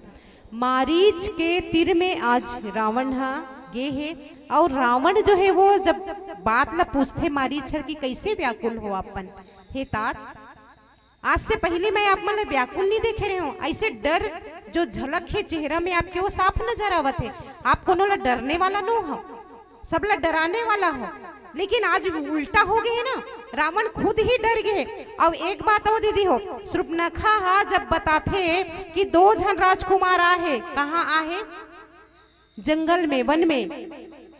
मारीच के तीर में आज रावण हा गे हे, और रावण जो है वो जब बात ला पूछथे मारीच हर कि कैसे व्याकुल हो अपन, हे तात, आज से पहले मैं आप मन ला व्याकुल नहीं देखे रहे हूँ। ऐसे डर जो झलक है चेहरा में आपके, वो साफ नजर आवत है। आप कोनो ला डरने वाला नो हो, सब ला डराने वाला हो, लेकिन आज उल्टा हो गए ना, रावण खुद ही डर गए। अब एक बात और दीदी हो, सुपनखा हा जब बताथे कि दो झन राजकुमार आहे, कहाँ आहे? जंगल में, वन में,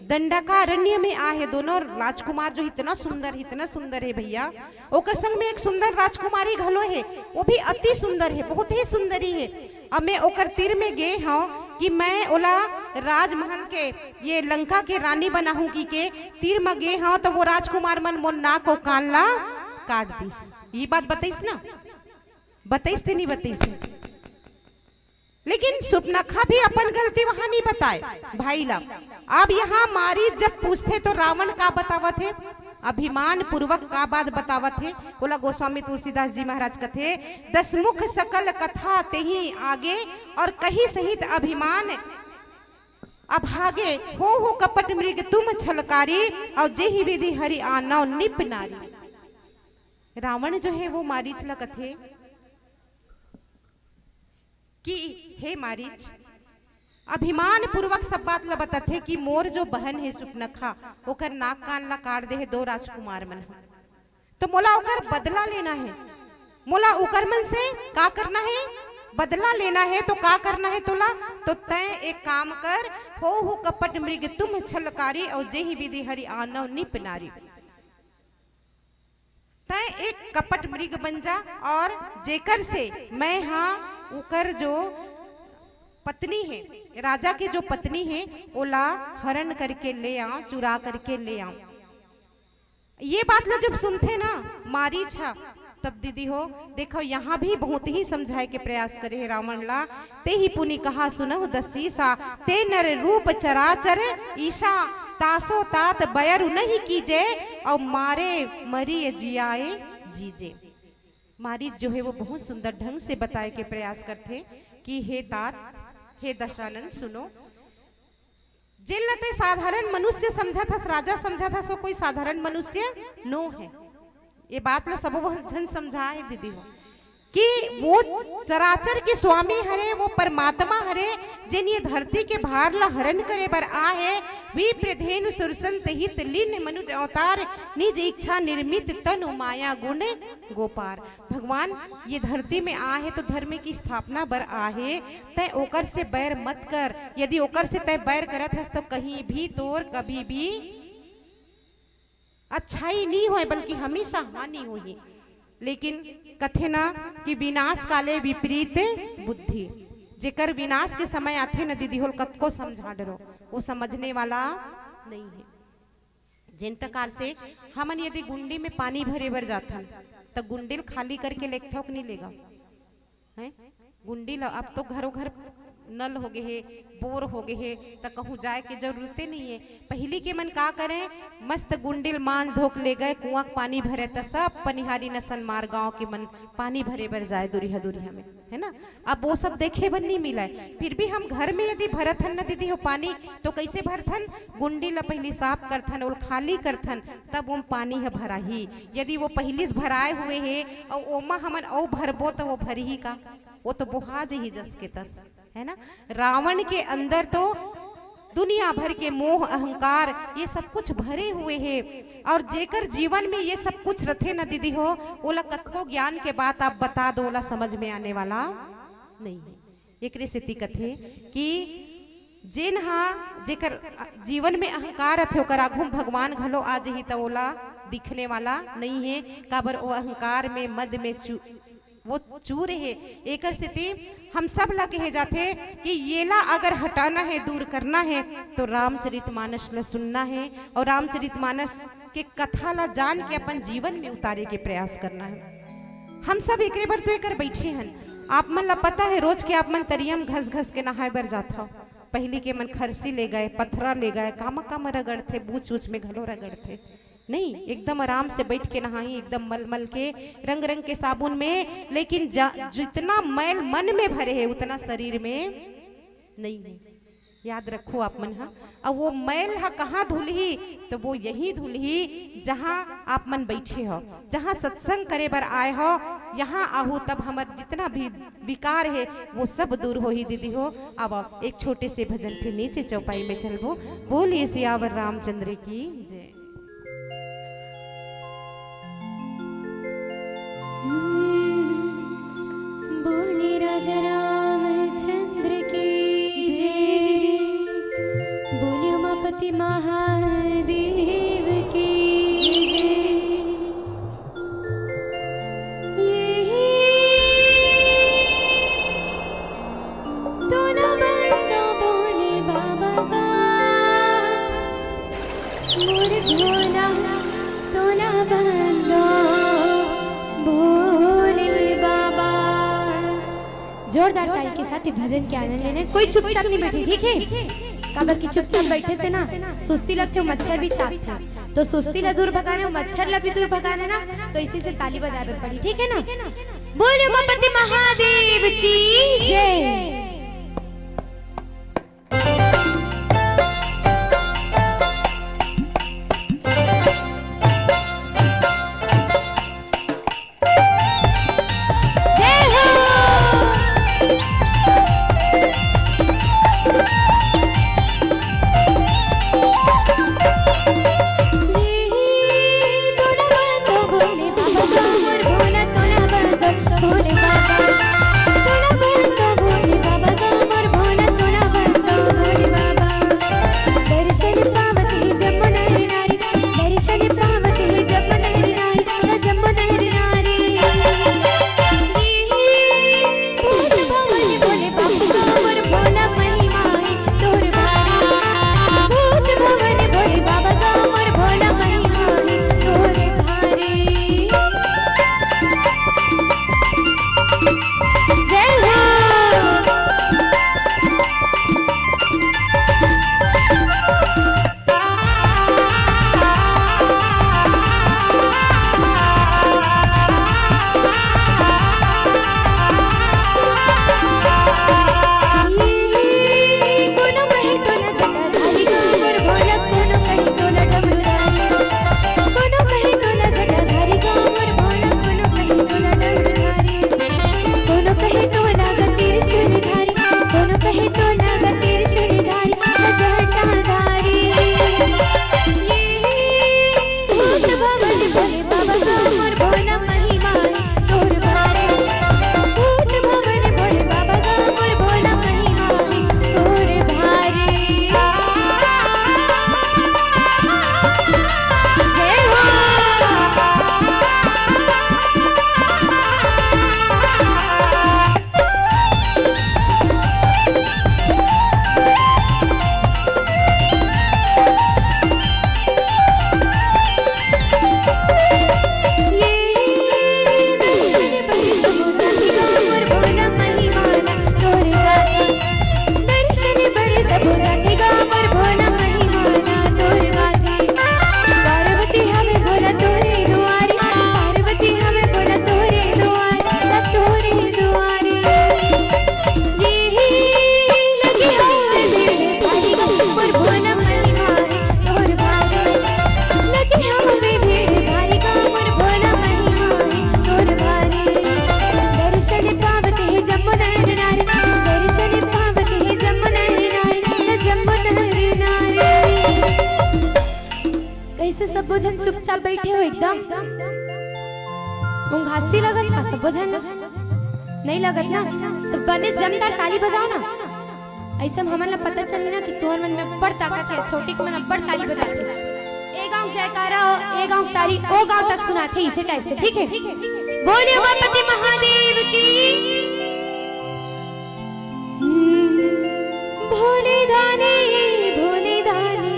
दंडकारण्य में आहे। दोनों राजकुमार जो इतना सुंदर, इतना सुंदर है भैया, ओकर संग में एक सुंदर राजकुमारी घलो है, वो भी अति सुंदर है, बहुत ही सुंदरी है। अब मैं ओकर तीर में गे हूँ कि मैं ओला राजमहल के, ये लंका के रानी बनाहूँ की के तीर में गे हूँ, तो वो राजकुमार मन मोर नाक अउ कान ला काट दिस। ये बात बताइस ना, बताइस ते नहीं बताइस? लेकिन सुपनखा भी अपन गलती वहां नहीं बताए भाई ला। अब यहाँ मारीच जब पूछथे तो रावण का बतावत हे, अभिमान पूर्वक का बात बतावत हे, ओला गोस्वामी तुलसीदास जी महाराज कथे, दसमुख सकल कथा तेहि आगे, और कहि सहित अभिमान अभागे, हो हो कपट मृग तुम छलकारी, और जेहि विधि हरि आनव निप नारी। रावण जो है वो मारीच ला कथे कि हे मारीच, अभिमान पूर्वक सब बात ला बतथे कि मोर जो बहन है सुपनखा, ओकर नाक कान ला काट दे है दो राजकुमार मन ह। तो मोला ओकर बदला लेना है, मोला ओकर मन से का करना है? बदला लेना हे तो का करना हे तोला? तो तैं एक काम कर, होहू कपट मृग तुम्ह छलकारी, अउ जेहि विधि हरि आनव निप नारी। तैं एक कपट मृग बन जा, अउ जेकर से मैं हा ओकर जो पत्नी हे, राजा के जो पत्नी हे, ओला हरण करके ले आंव, चुरा करके ले आंव। ये बात ला जब सुनथे ना मारीच हा, तब दीदी हो, देखव, यहाँ भी बहुत ही समझाए के प्रयास करे हे रावण ला। तेहि पुनि कहा सुनहु दस सीसा, ते नर रूप चराचर ईसा, तासो तात बयरु नहीं कीजे, अउ मारे मरिय जियाए जीजे। मारीच जो हे वो बहुत सुंदर ढंग से बताए के प्रयास करथे कि हे तात, हे दशानन, सुनो, जेन ला तैं साधारण मनुष्य समझत हस, राजा समझत हस, वो कोई साधारण मनुष्य नो हे। ये बात ला सबो झन समझाए दीदी हो कि वो चराचर के स्वामी हरे, वो परमात्मा हरे, जेन ये धरती के भार ला हरण करे बर आए हे। विप्र धेनु सुरसन तहित लीन मनुज अवतार, निज इच्छा निर्मित तनु माया गुण गोपार। भगवान ये धरती में आए हे तो धर्म की स्थापना बर आए हे, तैं ओकर से बैर मत कर। यदि ओकर से तैं बैर करत हस तो कहीं भी तोर कभी भी अच्छाई नी होय, बल्कि हमेशा हानि होही। लेकिन कथे ना कि विनाश काले विपरीत बुद्धि, जेकर विनाश के समय आथे न दीदी होल, कतको समझा डरो, वो समझने वाला नहीं है। जिन प्रकार से हमन यदि गुंडी में पानी भरे बर जाथन, त गुंडी ल खाली करके लेगथव कि नहीं लेगव? हैं? गुंडी ल अब तो घरो घर नल हो गए हे, बोर हो गए हे, त कहूँ जाए के जरूरते नहीं है। पहली के मन का करें, मस्त गुंडी ल मांज धोक ले गए, कुआं के पानी भरे, त सब पनिहारी नसन मार गांव के मन पानी भरे बर जाए दुरिहा दुरिहा में, है ना? अब वो सब देखे बर नहीं मिले। फिर भी हम घर में यदि भरत हन ना दीदी हो पानी, तो कैसे भरथन? गुंडी ल पहली साफ करथन, ओल खाली करथन, तब ओम पानी ह भराही। यदि वो पहली से भराए हुए हे अउ ओमा हमन अउ भरबो, तो वो भरही का? वो तो बोहा जही जस के तस, है ना? रावण के अंदर तो दुनिया भर के मोह, अहंकार, ये सब कुछ भरे हुए हे। और जेकर जीवन में ये सब कुछ रथे ना दीदी हो, ओला कतको ज्ञान के बात आप बता दो, ओला समझ में आने वाला नहीं है। एकरे सेती कथे कि जेन हा, जेकर जीवन में अहंकार रथे, ओकर आघू म भगवान घलो आ जही, त ओला दिखने वाला नहीं है। काबर ओ अहंकार में, मद में चू-, वो चूर हे। एकर सेती हम सब ला कहे जाथे कि येला अगर हटाना है, दूर करना है, तो रामचरितमानस ला सुनना है और रामचरितमानस के कथा ला जान के अपन जीवन में उतारे के प्रयास करना है। हम सब एकरे बर तो एकर बैठे हन। आप मन ला पता है, रोज के आप मन तरिया म घस घस के नहाए बर जाथव। पहली के मन खरसी ले गए, पथरा ले गए, कामा कामा रगड़थे, बूच ऊच में घलो रगड़थे। नहीं, एकदम आराम से बैठ के नहाही, एकदम मलमल के, रंग रंग के साबुन में। लेकिन जा-, जितना मैल मन में भरे है, उतना शरीर में नहीं है। याद रखो आप मन हा। अब वो मैल हा कहाँ धुलही? तो वो यही धुलही, जहाँ आप मन बैठे हो, जहाँ सत्संग करे बर आए हो, यहाँ आहू, तब हमर जितना भी विकार है, वो सब दूर होही दीदी हो। अब एक छोटे से भजन फिर नीचे चौपाई में चलबो। बोलिए सियावर रामचंद्र की जय। बोले राजा रामचंद्र की जय, बोले उमापति महादेव की जय। ये तोला बंदो भोले बाबा का, मोर भोला तोला बंदो भोले बाबा। जोरदार ताली के साथ ये भजन के आनंद लेना है। कोई चुपचाप नहीं बैठे, ठीक है? काबर कि चुपचाप बैठे से ना सुस्ती लगथे, मच्छर भी चाबथे। तो सुस्ती ला दूर भगाना, मच्छर ला भी दूर भगाना ना, तो इसी से ताली बजाए बर पड़ी, ठीक है ना? बोले उमापति महादेव की जय। जय हो। तोला बंदो भोले बाबा, मोर भोला तोला बंदो भोले बाबा, तोला बंदो सबो झन चुपचाप बैठे हो एकदम। उंघासी लगत का सबो झन ला? नहीं लगत ना? तो बने जमदार ताली बजाओ ना। ऐसे में हमन ला पता चले ना कि तुहर मन में अब्बड़ ताकत है, छोटी के मन अब्बड़ ताली बजाथे। ए गांव जयकारा हो, ए गांव ताली, ओ गांव तक सुनाथे, इसे टाइप से, ठीक है? बोलिए उमापति महादेव की। भोले दानी, भोले दानी,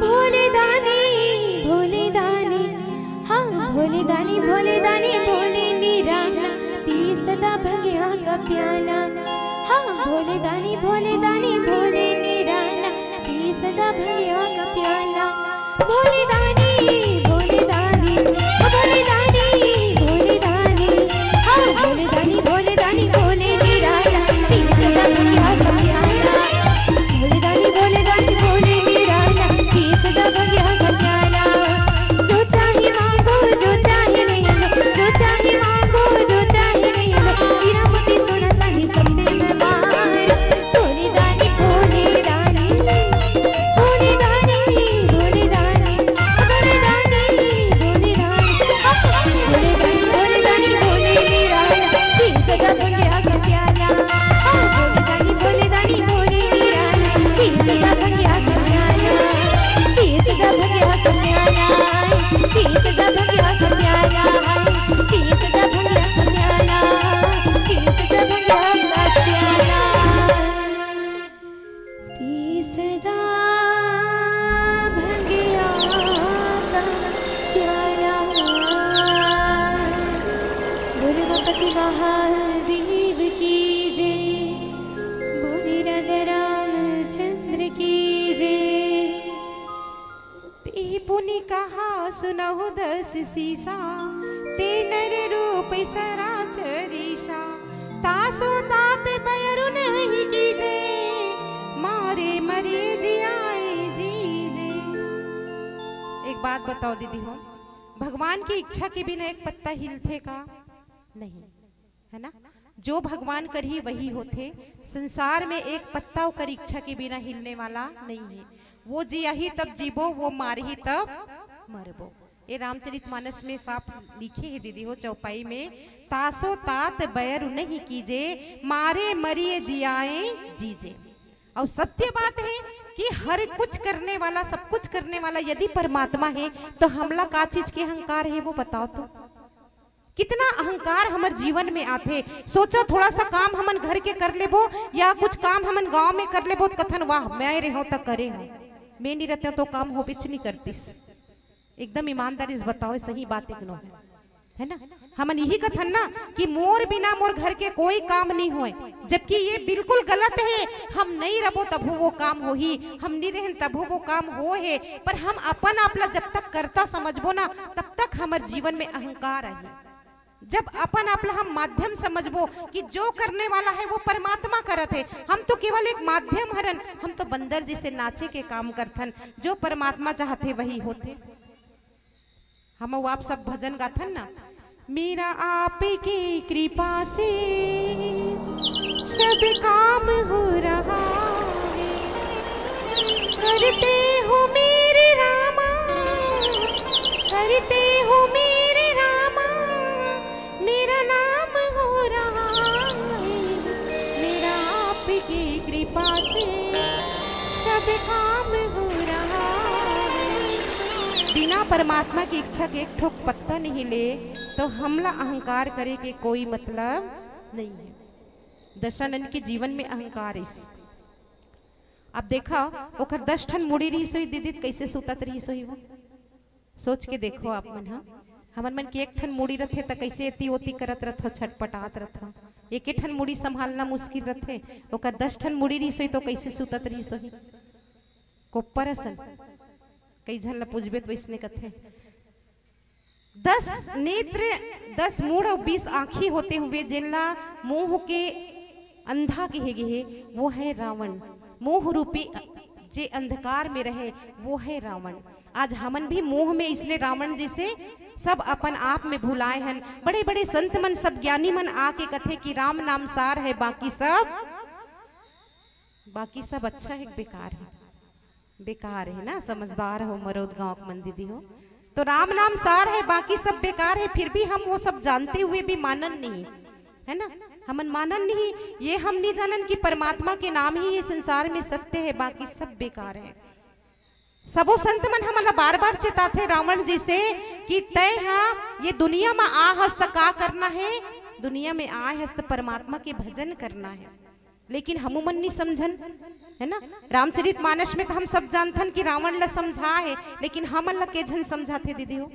भोले दानी, भोले दानी। हाँ, भोले दानी, भोले दानी, भोले निराला, पी सदा भंगिया का प्याला। हाँ, भोले दानी, भोले दानी, भोले निराला, पी सदा भंगिया का प्याला। भोले दानी, भोले दानी, भोले दानी, भोले दानी। हाँ, भोले दानी, भोले दानी, भोले निराला, पी सदा भंगिया का प्याला। भोले दानी, भोले दानी, भोले निराला, पी सदा भंगिया का प्याला। जो चाहे मांगो, जो चाहे ले लो, जो चाहे मांगो, जो चाहे ले लो, हीरा मोती सोना चांदी सब पे मैं मार। भोले दानी, भोले दानी, भोले दानी, भोले दानी, भोले दानी, भोले दानी, भोले दानी, भोले दानी, भोले निराला, पी सदा भंगिया का प्याला। भोले दानी, भोले दानी, भोले निराला, पी सदा भंगिया का प्याला, पी सदा भंगिया का प्याला, पी सदा भंगिया का प्याला, पी सदा भंगिया का प्याला, पी सदा भंगिया का प्याला। पी सदा भंगिया का प्याला। बोल उमापति महादेव की जय, बोल राजा रामचंद्र की जय। ते पुनि कहा सुनहु दस सीसा, ते नर रूप सराचर ईसा। तासो तात बयरु नहीं कीजे, मारे मरे जियाए जीजे। एक बात बताओ दीदी हो, भगवान की इच्छा के बिना एक पत्ता हिलथे का? नहीं, है ना? जो भगवान करही वही होथे। संसार में एक पत्ता ओकर इच्छा के बिना हिलने वाला नहीं है। वो जियाही तब जीबो, वो मारही तब मरबो। ये रामचरित मानस में साफ लिखे हे दीदी हो, चौपाई में, तासो तात बैर नहीं कीजे, मारे मरिए जियाए जीजे। और सत्य बात है कि हर कुछ करने वाला, सब कुछ करने वाला यदि परमात्मा है, तो हमला का चीज के अहंकार है, वो बताओ तो। कितना अहंकार हमर जीवन में आथे। सोचो, थोड़ा सा काम हमन घर के कर लेबो या कुछ काम हमन गांव में कर लेबो, त कथन, "वाह, मैं रेहो त करे हो, मैं नहीं रहते तो काम होबेच नहीं करतिस।" एकदम ईमानदारी से बताओ, सही बात एक नो है, है ना? हमन यही कथन ना कि मोर बिना मोर घर के कोई काम नहीं होए, जबकि ये बिल्कुल गलत है। हम नहीं रबो तभो वो काम होही, हम नहीं रहन तभो वो काम हो है, पर हम अपन आप ला जब तक करता समझबो ना, तब तक हमर जीवन में अहंकार आही। जब अपन आप ला हम माध्यम समझबो कि जो करने वाला है वो परमात्मा करत है, हम तो केवल एक माध्यम हरन, हम तो बंदर जैसे नाचे के काम करथन, जो परमात्मा चाहथे वही होथे। हम अउ आप सब भजन गाथन ना, मेरा आपकी कृपा से सब काम हो रहा है, करते हो मेरे रामा, करते हो मेरे रामा, मेरा नाम हो रहा है, मेरा आपकी कृपा से सब काम हो रहा है। बिना परमात्मा की इच्छा के एक ठोक पत्ता नहीं ले, तो हमला अहंकार करे के कोई मतलब नहीं है। दशानन के जीवन में अहंकार इस। अब देखा, ओकर दस ठन मुड़ी रहिस होही दीदी, त कइसे सुतत रहिस होही वो? सोच के देखो आप मन ह, हमन मन के एक ठन मुड़ी रथे, त कइसे एती ओती करत रथो, छटपटात रथो। एके ठन मुड़ी संभालना मुश्किल रथे, ओकर दस ठन मुड़ी रहिस होही, तो कइसे सुतत रहिस होही? कोप्पर असन। कई झन ला पूछबे, त वइसने कथे। दस नेत्र, दस मुड़ अउ बीस आँखी होते हुए जेन ला मोह के अंधा कहे गे हे, वो है रावण। मोह रूपी जे अंधकार में रहे, वो है रावण। आज हमन भी मोह में इसने रावण जैसे सब अपन आप में भुलाए हन। बड़े-बड़े संत मन, सब ज्ञानी मन आके कथे कि राम नाम सार है, बाकी सब, बाकी सब अच्छा है, बेकार है। बेकार है ना, समझदार हो मरौद गांव के मन दीदी हो। तो राम नाम सार है, बाकी सब बेकार है, फिर भी हम वो सब जानते हुए भी मानन नहीं, है ना? हमन मानन नहीं, ये हम नहीं जानन कि परमात्मा के नाम ही ये संसार में सत्य है, बाकी सब बेकार है। सबो संत मन हमन ला बार बार चेताथे रावण जी से कि तय हा ये दुनिया में आ हस त का करना है, दुनिया में आ हस त परमात्मा के भजन करना है। लेकिन हमू मन नहीं समझन, है ना? रामचरित मानस में तो हम सब जानथन कि रावण ला समझा है, लेकिन हमन ला के झन समझाथे दीदी हो?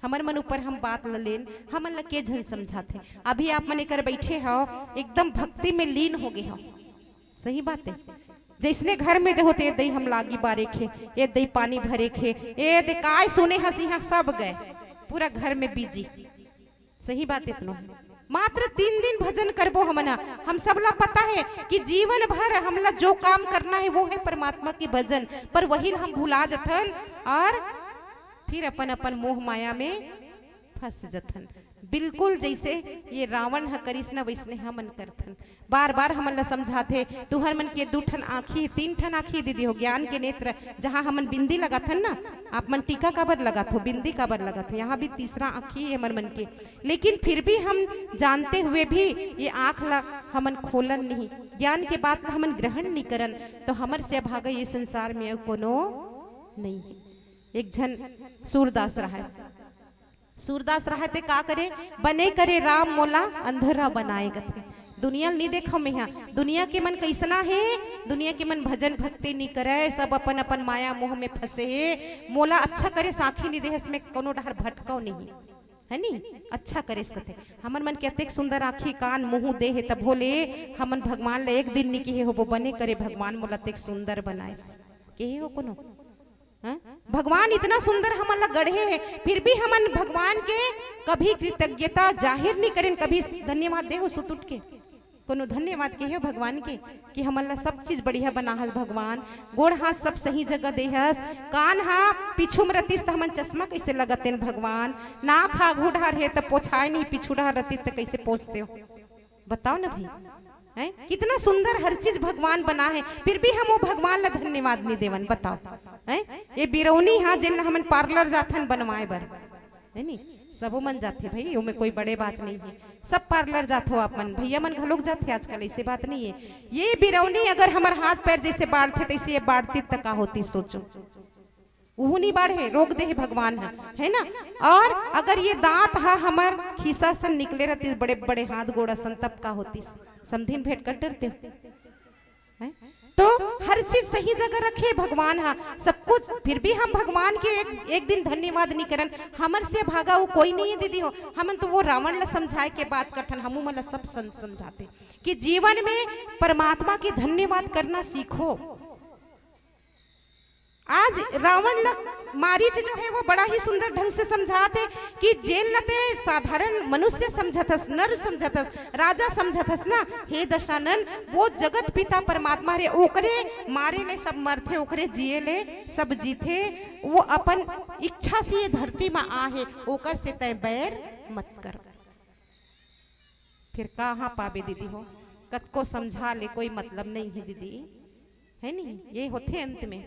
हमर मन ऊपर हम बात ल लेन, हमन ला के झन समझाथे? अभी आप मन एकर बैठे हो, एकदम भक्ति में लीन हो गए हो। सही बात है। जैसने घर में जो होते, "ए दई हम लागी बारे खे, ए दई पानी भरे खे, ए दे काय सुने हंसी हाँ सब गए, पूरा घर में बिजी।" सही बात इतनो है। मात्र तीन दिन भजन करबो हमन ह। हम सब ला पता है कि जीवन भर हमला जो काम करना है वो है परमात्मा के भजन, पर वही ला हम भुला जथन और फिर अपन अपन मोह माया में फंस जथन। बिल्कुल जैसे ये रावण ह करिस ना, वैसने हमन करथन। बार बार हमन ला समझाथे, तुहर मन के दू ठन आँखी, तीन ठन आँखी दीदी हो, ज्ञान के नेत्र, जहाँ हमन बिंदी लगाथन ना, आप मन टीका काबर लगाथो, बिंदी काबर लगाथो, यहाँ भी तीसरा आँखी है हमर मन के। लेकिन फिर भी हम जानते हुए भी ये आँख ला हमन खोलन नहीं, ज्ञान के बात ला हमन ग्रहण नहीं करन, तो हमर से अभागा ये संसार में अउ कोनो नहीं है। एक झन सूरदास रहा है, सूरदास रहा ते का करे, "बने करे राम मोला अंधरा बनाए," कथे। दुनिया ल नी देखो मेहा, दुनिया के मन कैसना है, दुनिया के मन भजन भक्ति नी करे, सब अपन अपन माया मोह में फंसे है। मोला अच्छा करे साखी नी देहस, में कोनो डहर भटकाव नहीं, है नी? अच्छा करे कथे। हमन मन के अतेक सुंदर आँखी कान मुँह दे है, तभो ले हमन भगवान ले एक दिन नी किहे होबो, "बने करे भगवान मोला अतेक सुंदर बनाएस," किहे हो कोनो? हाँ? भगवान इतना सुंदर हमन ला गढ़े है, फिर भी हमन भगवान के कभी कृतज्ञता जाहिर नहीं करेन, कभी धन्यवाद देहो सुत उठ के, कोनो धन्यवाद कहे हो भगवान के कि हमन ला सब चीज बढ़िया बनाहस भगवान, गोड़ हाथ सब सही जगह देहस, कान हा पीछू में रतिस त हमन चश्मा कैसे लगातेन भगवान, नाक हा आघू डहर है त पोछाए नहीं, पीछू डहर रतिस त कैसे पोछते हो? बताओ ना भाई, हैं? कितना सुंदर हर चीज भगवान बना है, फिर भी हम वो भगवान ला धन्यवाद नहीं देवन। बताओ, हैं? ये बिरौनी हा, जेन ला हमन पार्लर जाथन बनवाए बर, है नी? सबो मन जाथे भाई, ओमे कोई बड़े बात नहीं है, सब पार्लर जाथो आप मन, भैया मन घलोक जाथे आजकल, ऐसे बात नहीं है। ये बिरौनी अगर हमर हाथ पैर जैसे बाढ़थे, तैसे ये बाढ़ती त का होती, सोचो। उहू नहीं बाढ़े, रोक दे है भगवान ह, है ना? और अगर ये दांत हा हमर खीसा सन निकले रहती, बड़े बड़े हाथ गोड़ असन, तब का होती? समधिन भेंट कर डरते हो, हैं? तो हर चीज सही जगह रखे भगवान हा, सब कुछ। फिर भी हम भगवान के एक, एक दिन धन्यवाद नहीं करन। हमर से भागा वो कोई नहीं है दीदी हो। हमन तो वो रावण ला समझाए के बात करथन, हमू मन ला सब सम-, समझाते कि जीवन में परमात्मा के धन्यवाद करना सीखो। आज रावण ला मारीच जो है वो बड़ा ही सुंदर ढंग से समझात है कि जेन ला ते साधारण मनुष्य समझत हस, नर समझत हस, राजा समझत हस ना, हे दशानन, वो जगत पिता परमात्मा रे, ओकरे मारे ले सब मरथे, ओकरे जिए ले सब जीथे। वो अपन इच्छा से ये धरती में आ है, ओकर से तय बैर मत कर। फिर कहाँ पाबे दीदी हो, कतको समझा ले कोई मतलब नहीं है दीदी, है नहीं? ये होथे अंत में।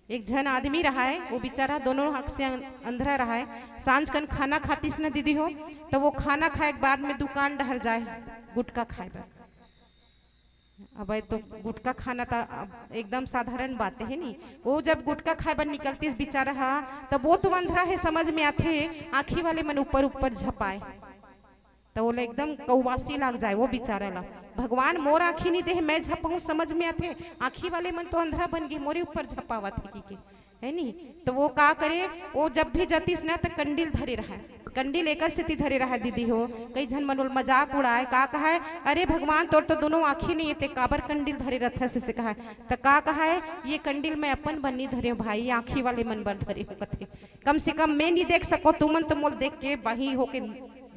एक झन आदमी रहाय, वो बेचारा दोनों आँख से अं-, अंधरा रहाय। सांझ कन खाना खातिस न दीदी हो, तो वो खाना खाए के बाद में दुकान डहर जाए गुटखा खाए बर। अब ये तो गुटखा खाना त अब एकदम साधारण बात है नी। वो जब गुटखा खाए बर निकलतिस बेचारा हा, तब वो तो अंधरा है, समझ में आथे, आँखी वाले मन ऊपर ऊपर झपाए। त ओला एकदम कौवासी लाग जाए वो बेचारा ला। "भगवान मोर आँखी नहीं दे, मैं झपाऊं, समझ में आथे, आँखी वाले मन तो अंधरा बन गए, मोरे ऊपर झपावत है," की के, है नी? तो वो का करे, वो जब भी जातिस ना त कंडील धरे रहा, कंडील एकर सेती धरे रहा दीदी हो। कई झन मन ओला मजाक उड़ाए, का कहाए, "अरे भगवान, तोर तो दोनों आँखी नहीं है, ते काबर कंडील धरे रहथस?" से कहाए। त का कहाए, "ये कंडील मैं अपन बर नहीं धरे हो भाई, ये आँखी वाले मन बर धरे हो," कथे। "कम से कम मैं नहीं देख सको, तुमन तो मोल देख के बाही होके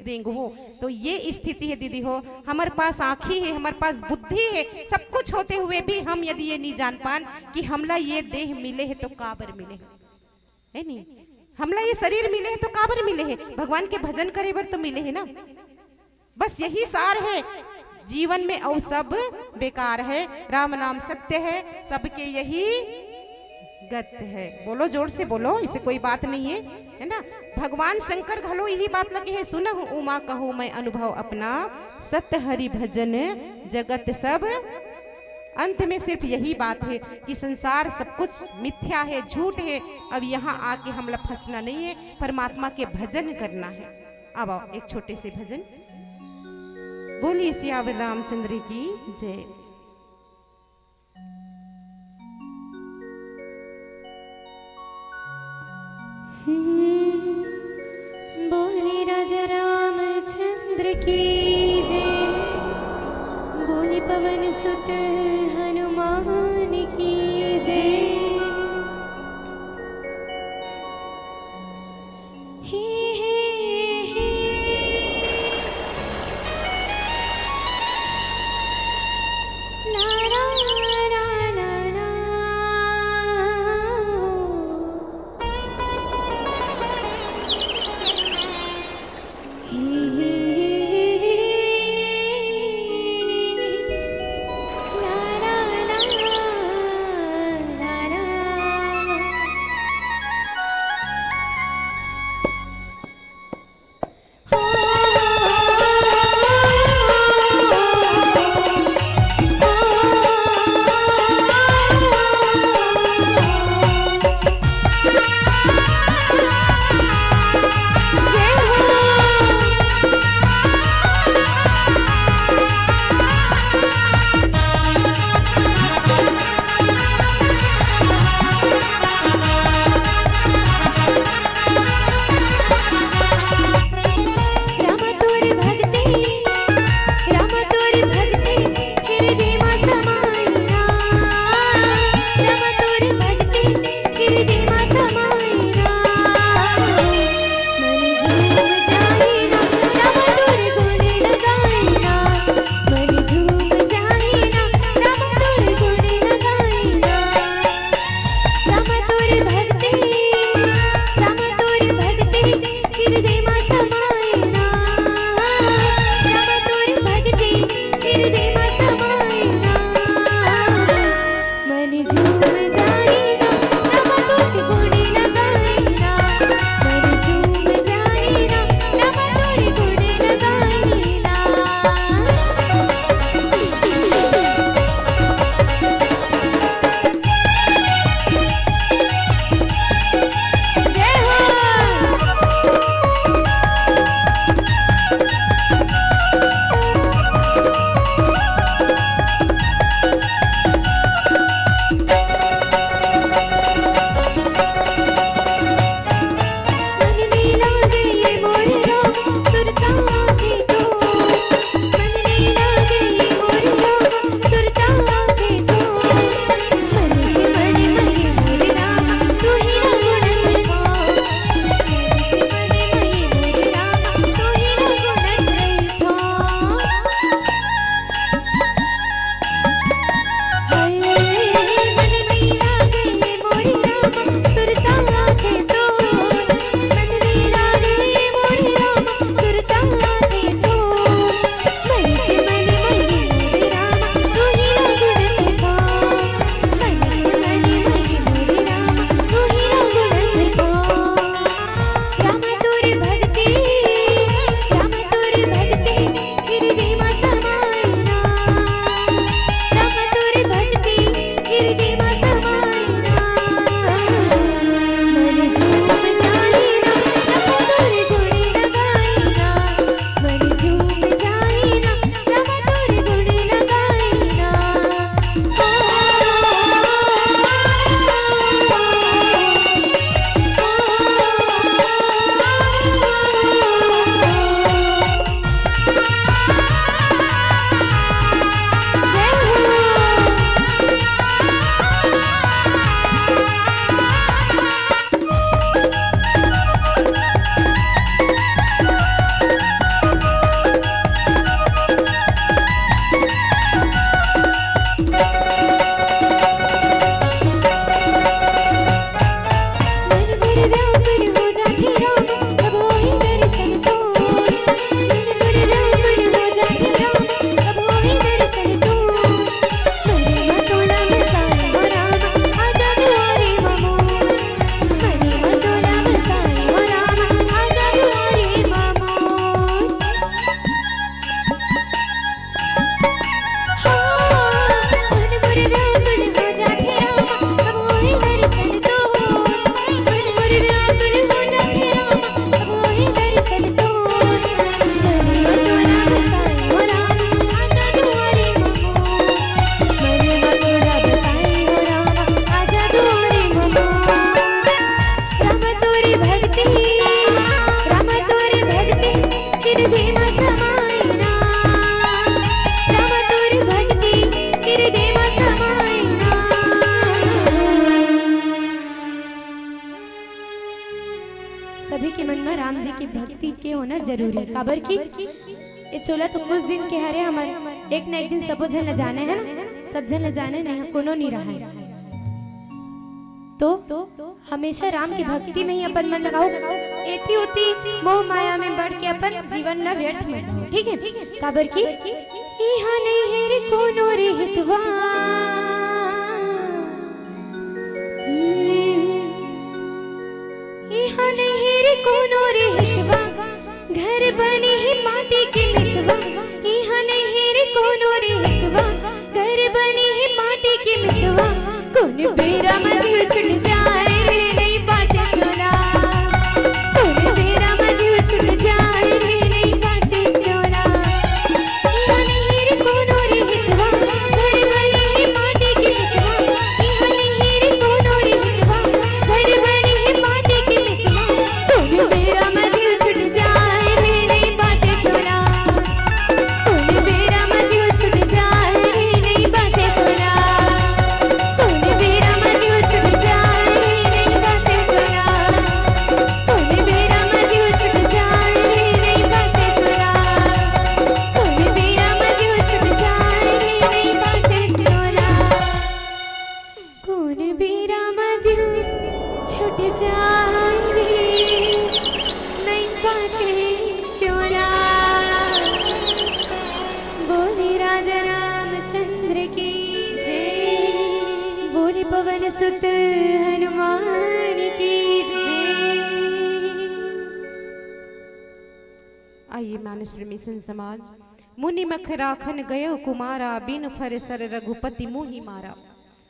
रेंगवो।" तो ये स्थिति है दीदी हो, हमर पास आँखी है, हमर पास बुद्धि है, सब कुछ होते हुए भी हम यदि ये नहीं जान पान कि हमला ये देह मिले है तो काबर मिले है, है नहीं? हमला ये शरीर मिले है तो काबर मिले है? भगवान के भजन करे बर तो मिले है ना। बस यही सार है जीवन में, और सब बेकार है। राम नाम सत्य है, सबके यही गत है। बोलो, जोर से बोलो, इसे कोई बात नहीं है, है ना? भगवान शंकर घलो यही बात लगे है, "सुनहु उमा कहूँ मैं अनुभव अपना, सत हरि भजन जगत सब।" अंत में सिर्फ यही बात है कि संसार सब कुछ मिथ्या है, झूठ है। अब यहाँ आके हमला फंसना नहीं है, परमात्मा के भजन करना है। अब आओ, एक छोटे से भजन। बोलिए सियावर रामचंद्र की जय। हम्म, बोले राजा रामचंद्र की जय, बोले पवन सुत हनुमान की जय। हे, हे, हे। ला, ला, ला, ला, ला। हे, हे, हे, हे, हे। ला, ला, ला, ला, ला। सभी के मन म राम जी के भक्ति के होना जरूरी, काबर कि ये चोला तो कुछ दिन के हरे, हमर एक न एक दिन सबो झन ल जाने हे ना, सब झन ल जाने नहीं कोनो नहीं रहा है। तो हमेशा राम के भक्ति में ही अपन मन लगाओ, एती ओती मोह माया में बढ़ के अपन जीवन ला व्यर्थ मत करो, ठीक है? काबर कि इहाँ नहीं है रे कोनो रे हितवा, इहाँ नहीं है रे कोनो रे हितवा, घर बने हे माटी के मितवा, इहाँ नहीं हे रे कोनो रे हितवा, घर बने हे माटी के मितवा। कोन बेरा म जीव छूट जाए रे, नहीं बाँचे चोला। कोन बेरा म जीव छूट जाए रे, नहीं बाँचे चोला। इहाँ नहीं रे कोनो रे हितवा, घर बने हे माटी के मितवा। इहाँ नहीं रे कोनो रे हितवा, घर बने हे माटी के मितवा। कोन बेरा म जीव छूट जाए रे, नहीं बाँचे चोला। कोन बेरा म जीव छूट जाए रे, नहीं बाँचे चोला। कोन बेरा म जीव छूट जाए रे, नहीं बाँचे चोला। कोन बेरा म जीव छूट जाए रे, नहीं बाँचे चोला। कोन बेरा म जीव छूट जाए रे, नहीं बाँचे चोला। कोन बेरा म जीव छूट जाए रे, नहीं बाँचे चोला। बोले राजा रामचंद्र की जय, बोले पवन सुत हनुमान की जय। आइए मानस प्रेमी संत समाज, मुनि मख राखन गयो कुमारा, बिनु फर सर रघुपति मुहि मारा।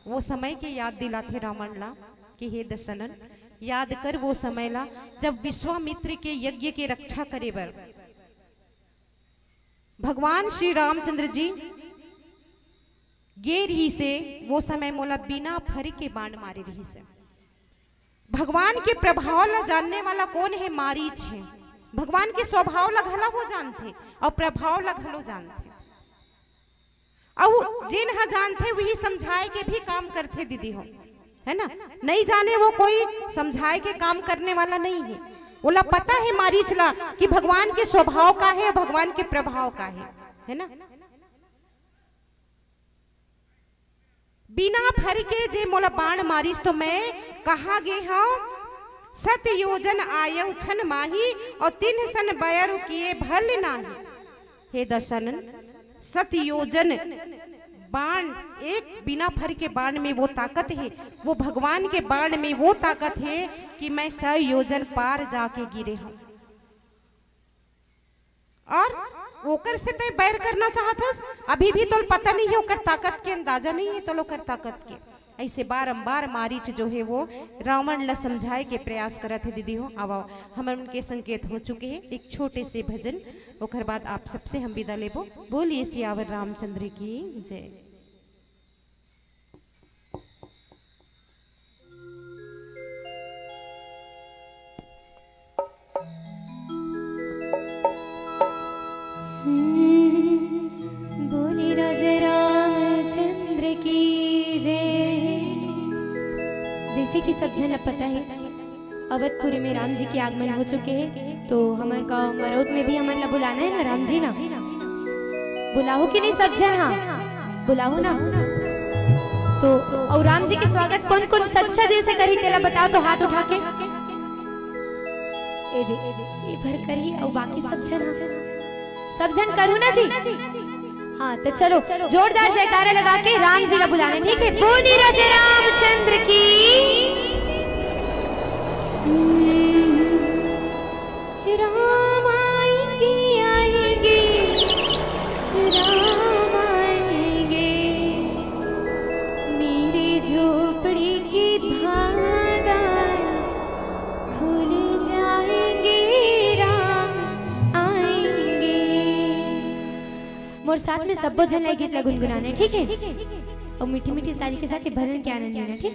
वो समय के याद दिलाथे रावण ला कि हे दशनन, याद कर वो समय ला, जब विश्वामित्र के यज्ञ के रक्षा करे बर भगवान श्री रामचंद्र जी गे रिहिसे, वो समय मोला बिना फर के बाण मारे रिहिसे। भगवान के प्रभाव ला जानने वाला कोन हे? मारीच हे। भगवान के स्वभाव ला घला वो जानथे अउ प्रभाव ला घलो जानथे। अउ जेन ह जानथे, वही समझाए के भी काम करथे दीदी हो, है ना? नहीं जाने वो कोई समझाए के काम करने वाला नहीं है। ओला पता है मारीच ला कि भगवान के स्वभाव का है, भगवान के प्रभाव का है, है ना? बिना फर के जे मोला बाण मारिस तो मैं कहाँ गे हंव? सत योजन आयउ छन माही, अउ तिन्ह सन बैर किए भल नाही। हे दशनन, सत योजन बाण, एक बिना फर के बाण में वो ताकत हे, वो भगवान के बाण में वो ताकत हे कि मैं सौ योजन पार जाके गिरे हंव। और ओकर से तैं बैर करना चाहत हस, अभी भी तोल पता नहीं है ओकर ताकत के, अंदाजा नहीं है तोल ओकर ताकत के। ऐसे बारंबार मारीच जो है वो रावण ला समझाए के प्रयास करत है। दीदी हो, आवा, हमन के संकेत हो चुके हैं एक छोटे से भजन, ओकर बाद आप सबसे हम विदा लेबो। बोलिए सियावर रामचंद्र की जय। बोले राजा रामचंद्र की जय। जैसे कि सब झन ला पता है, अवधपुरी में राम जी के आगमन हो चुके हैं, तो हमर गांव मरौद में भी हमन ला बुलाना है ना राम जी ना, बुलाहू कि नहीं सब झन? हाँ, बुलाहू ना। तो अउ राम जी के स्वागत कोन कोन सच्चा दिल से करही, तेला बताओ तो हाथ उठा के। ए दे, ए भर करही अउ बाकी सब झन, हाँ। सब झन करहू ना जी? हाँ, तो चलो जोरदार जयकारा लगा के राम जी ला बुलाना, ठीक है? बोली राजा रामचंद्र की। राम आएंगे, आएंगे, राम आएंगे, मेरी झोपड़ी के भाग आज खुल जाएंगे, राम आएंगे। मोर साथ में सब्बो झन ला ये गीत ला गुनगुनाना है, ठीक है? अउ मीठी मीठी ताली के साथ ये भजन के आनंद लेना, ठीक?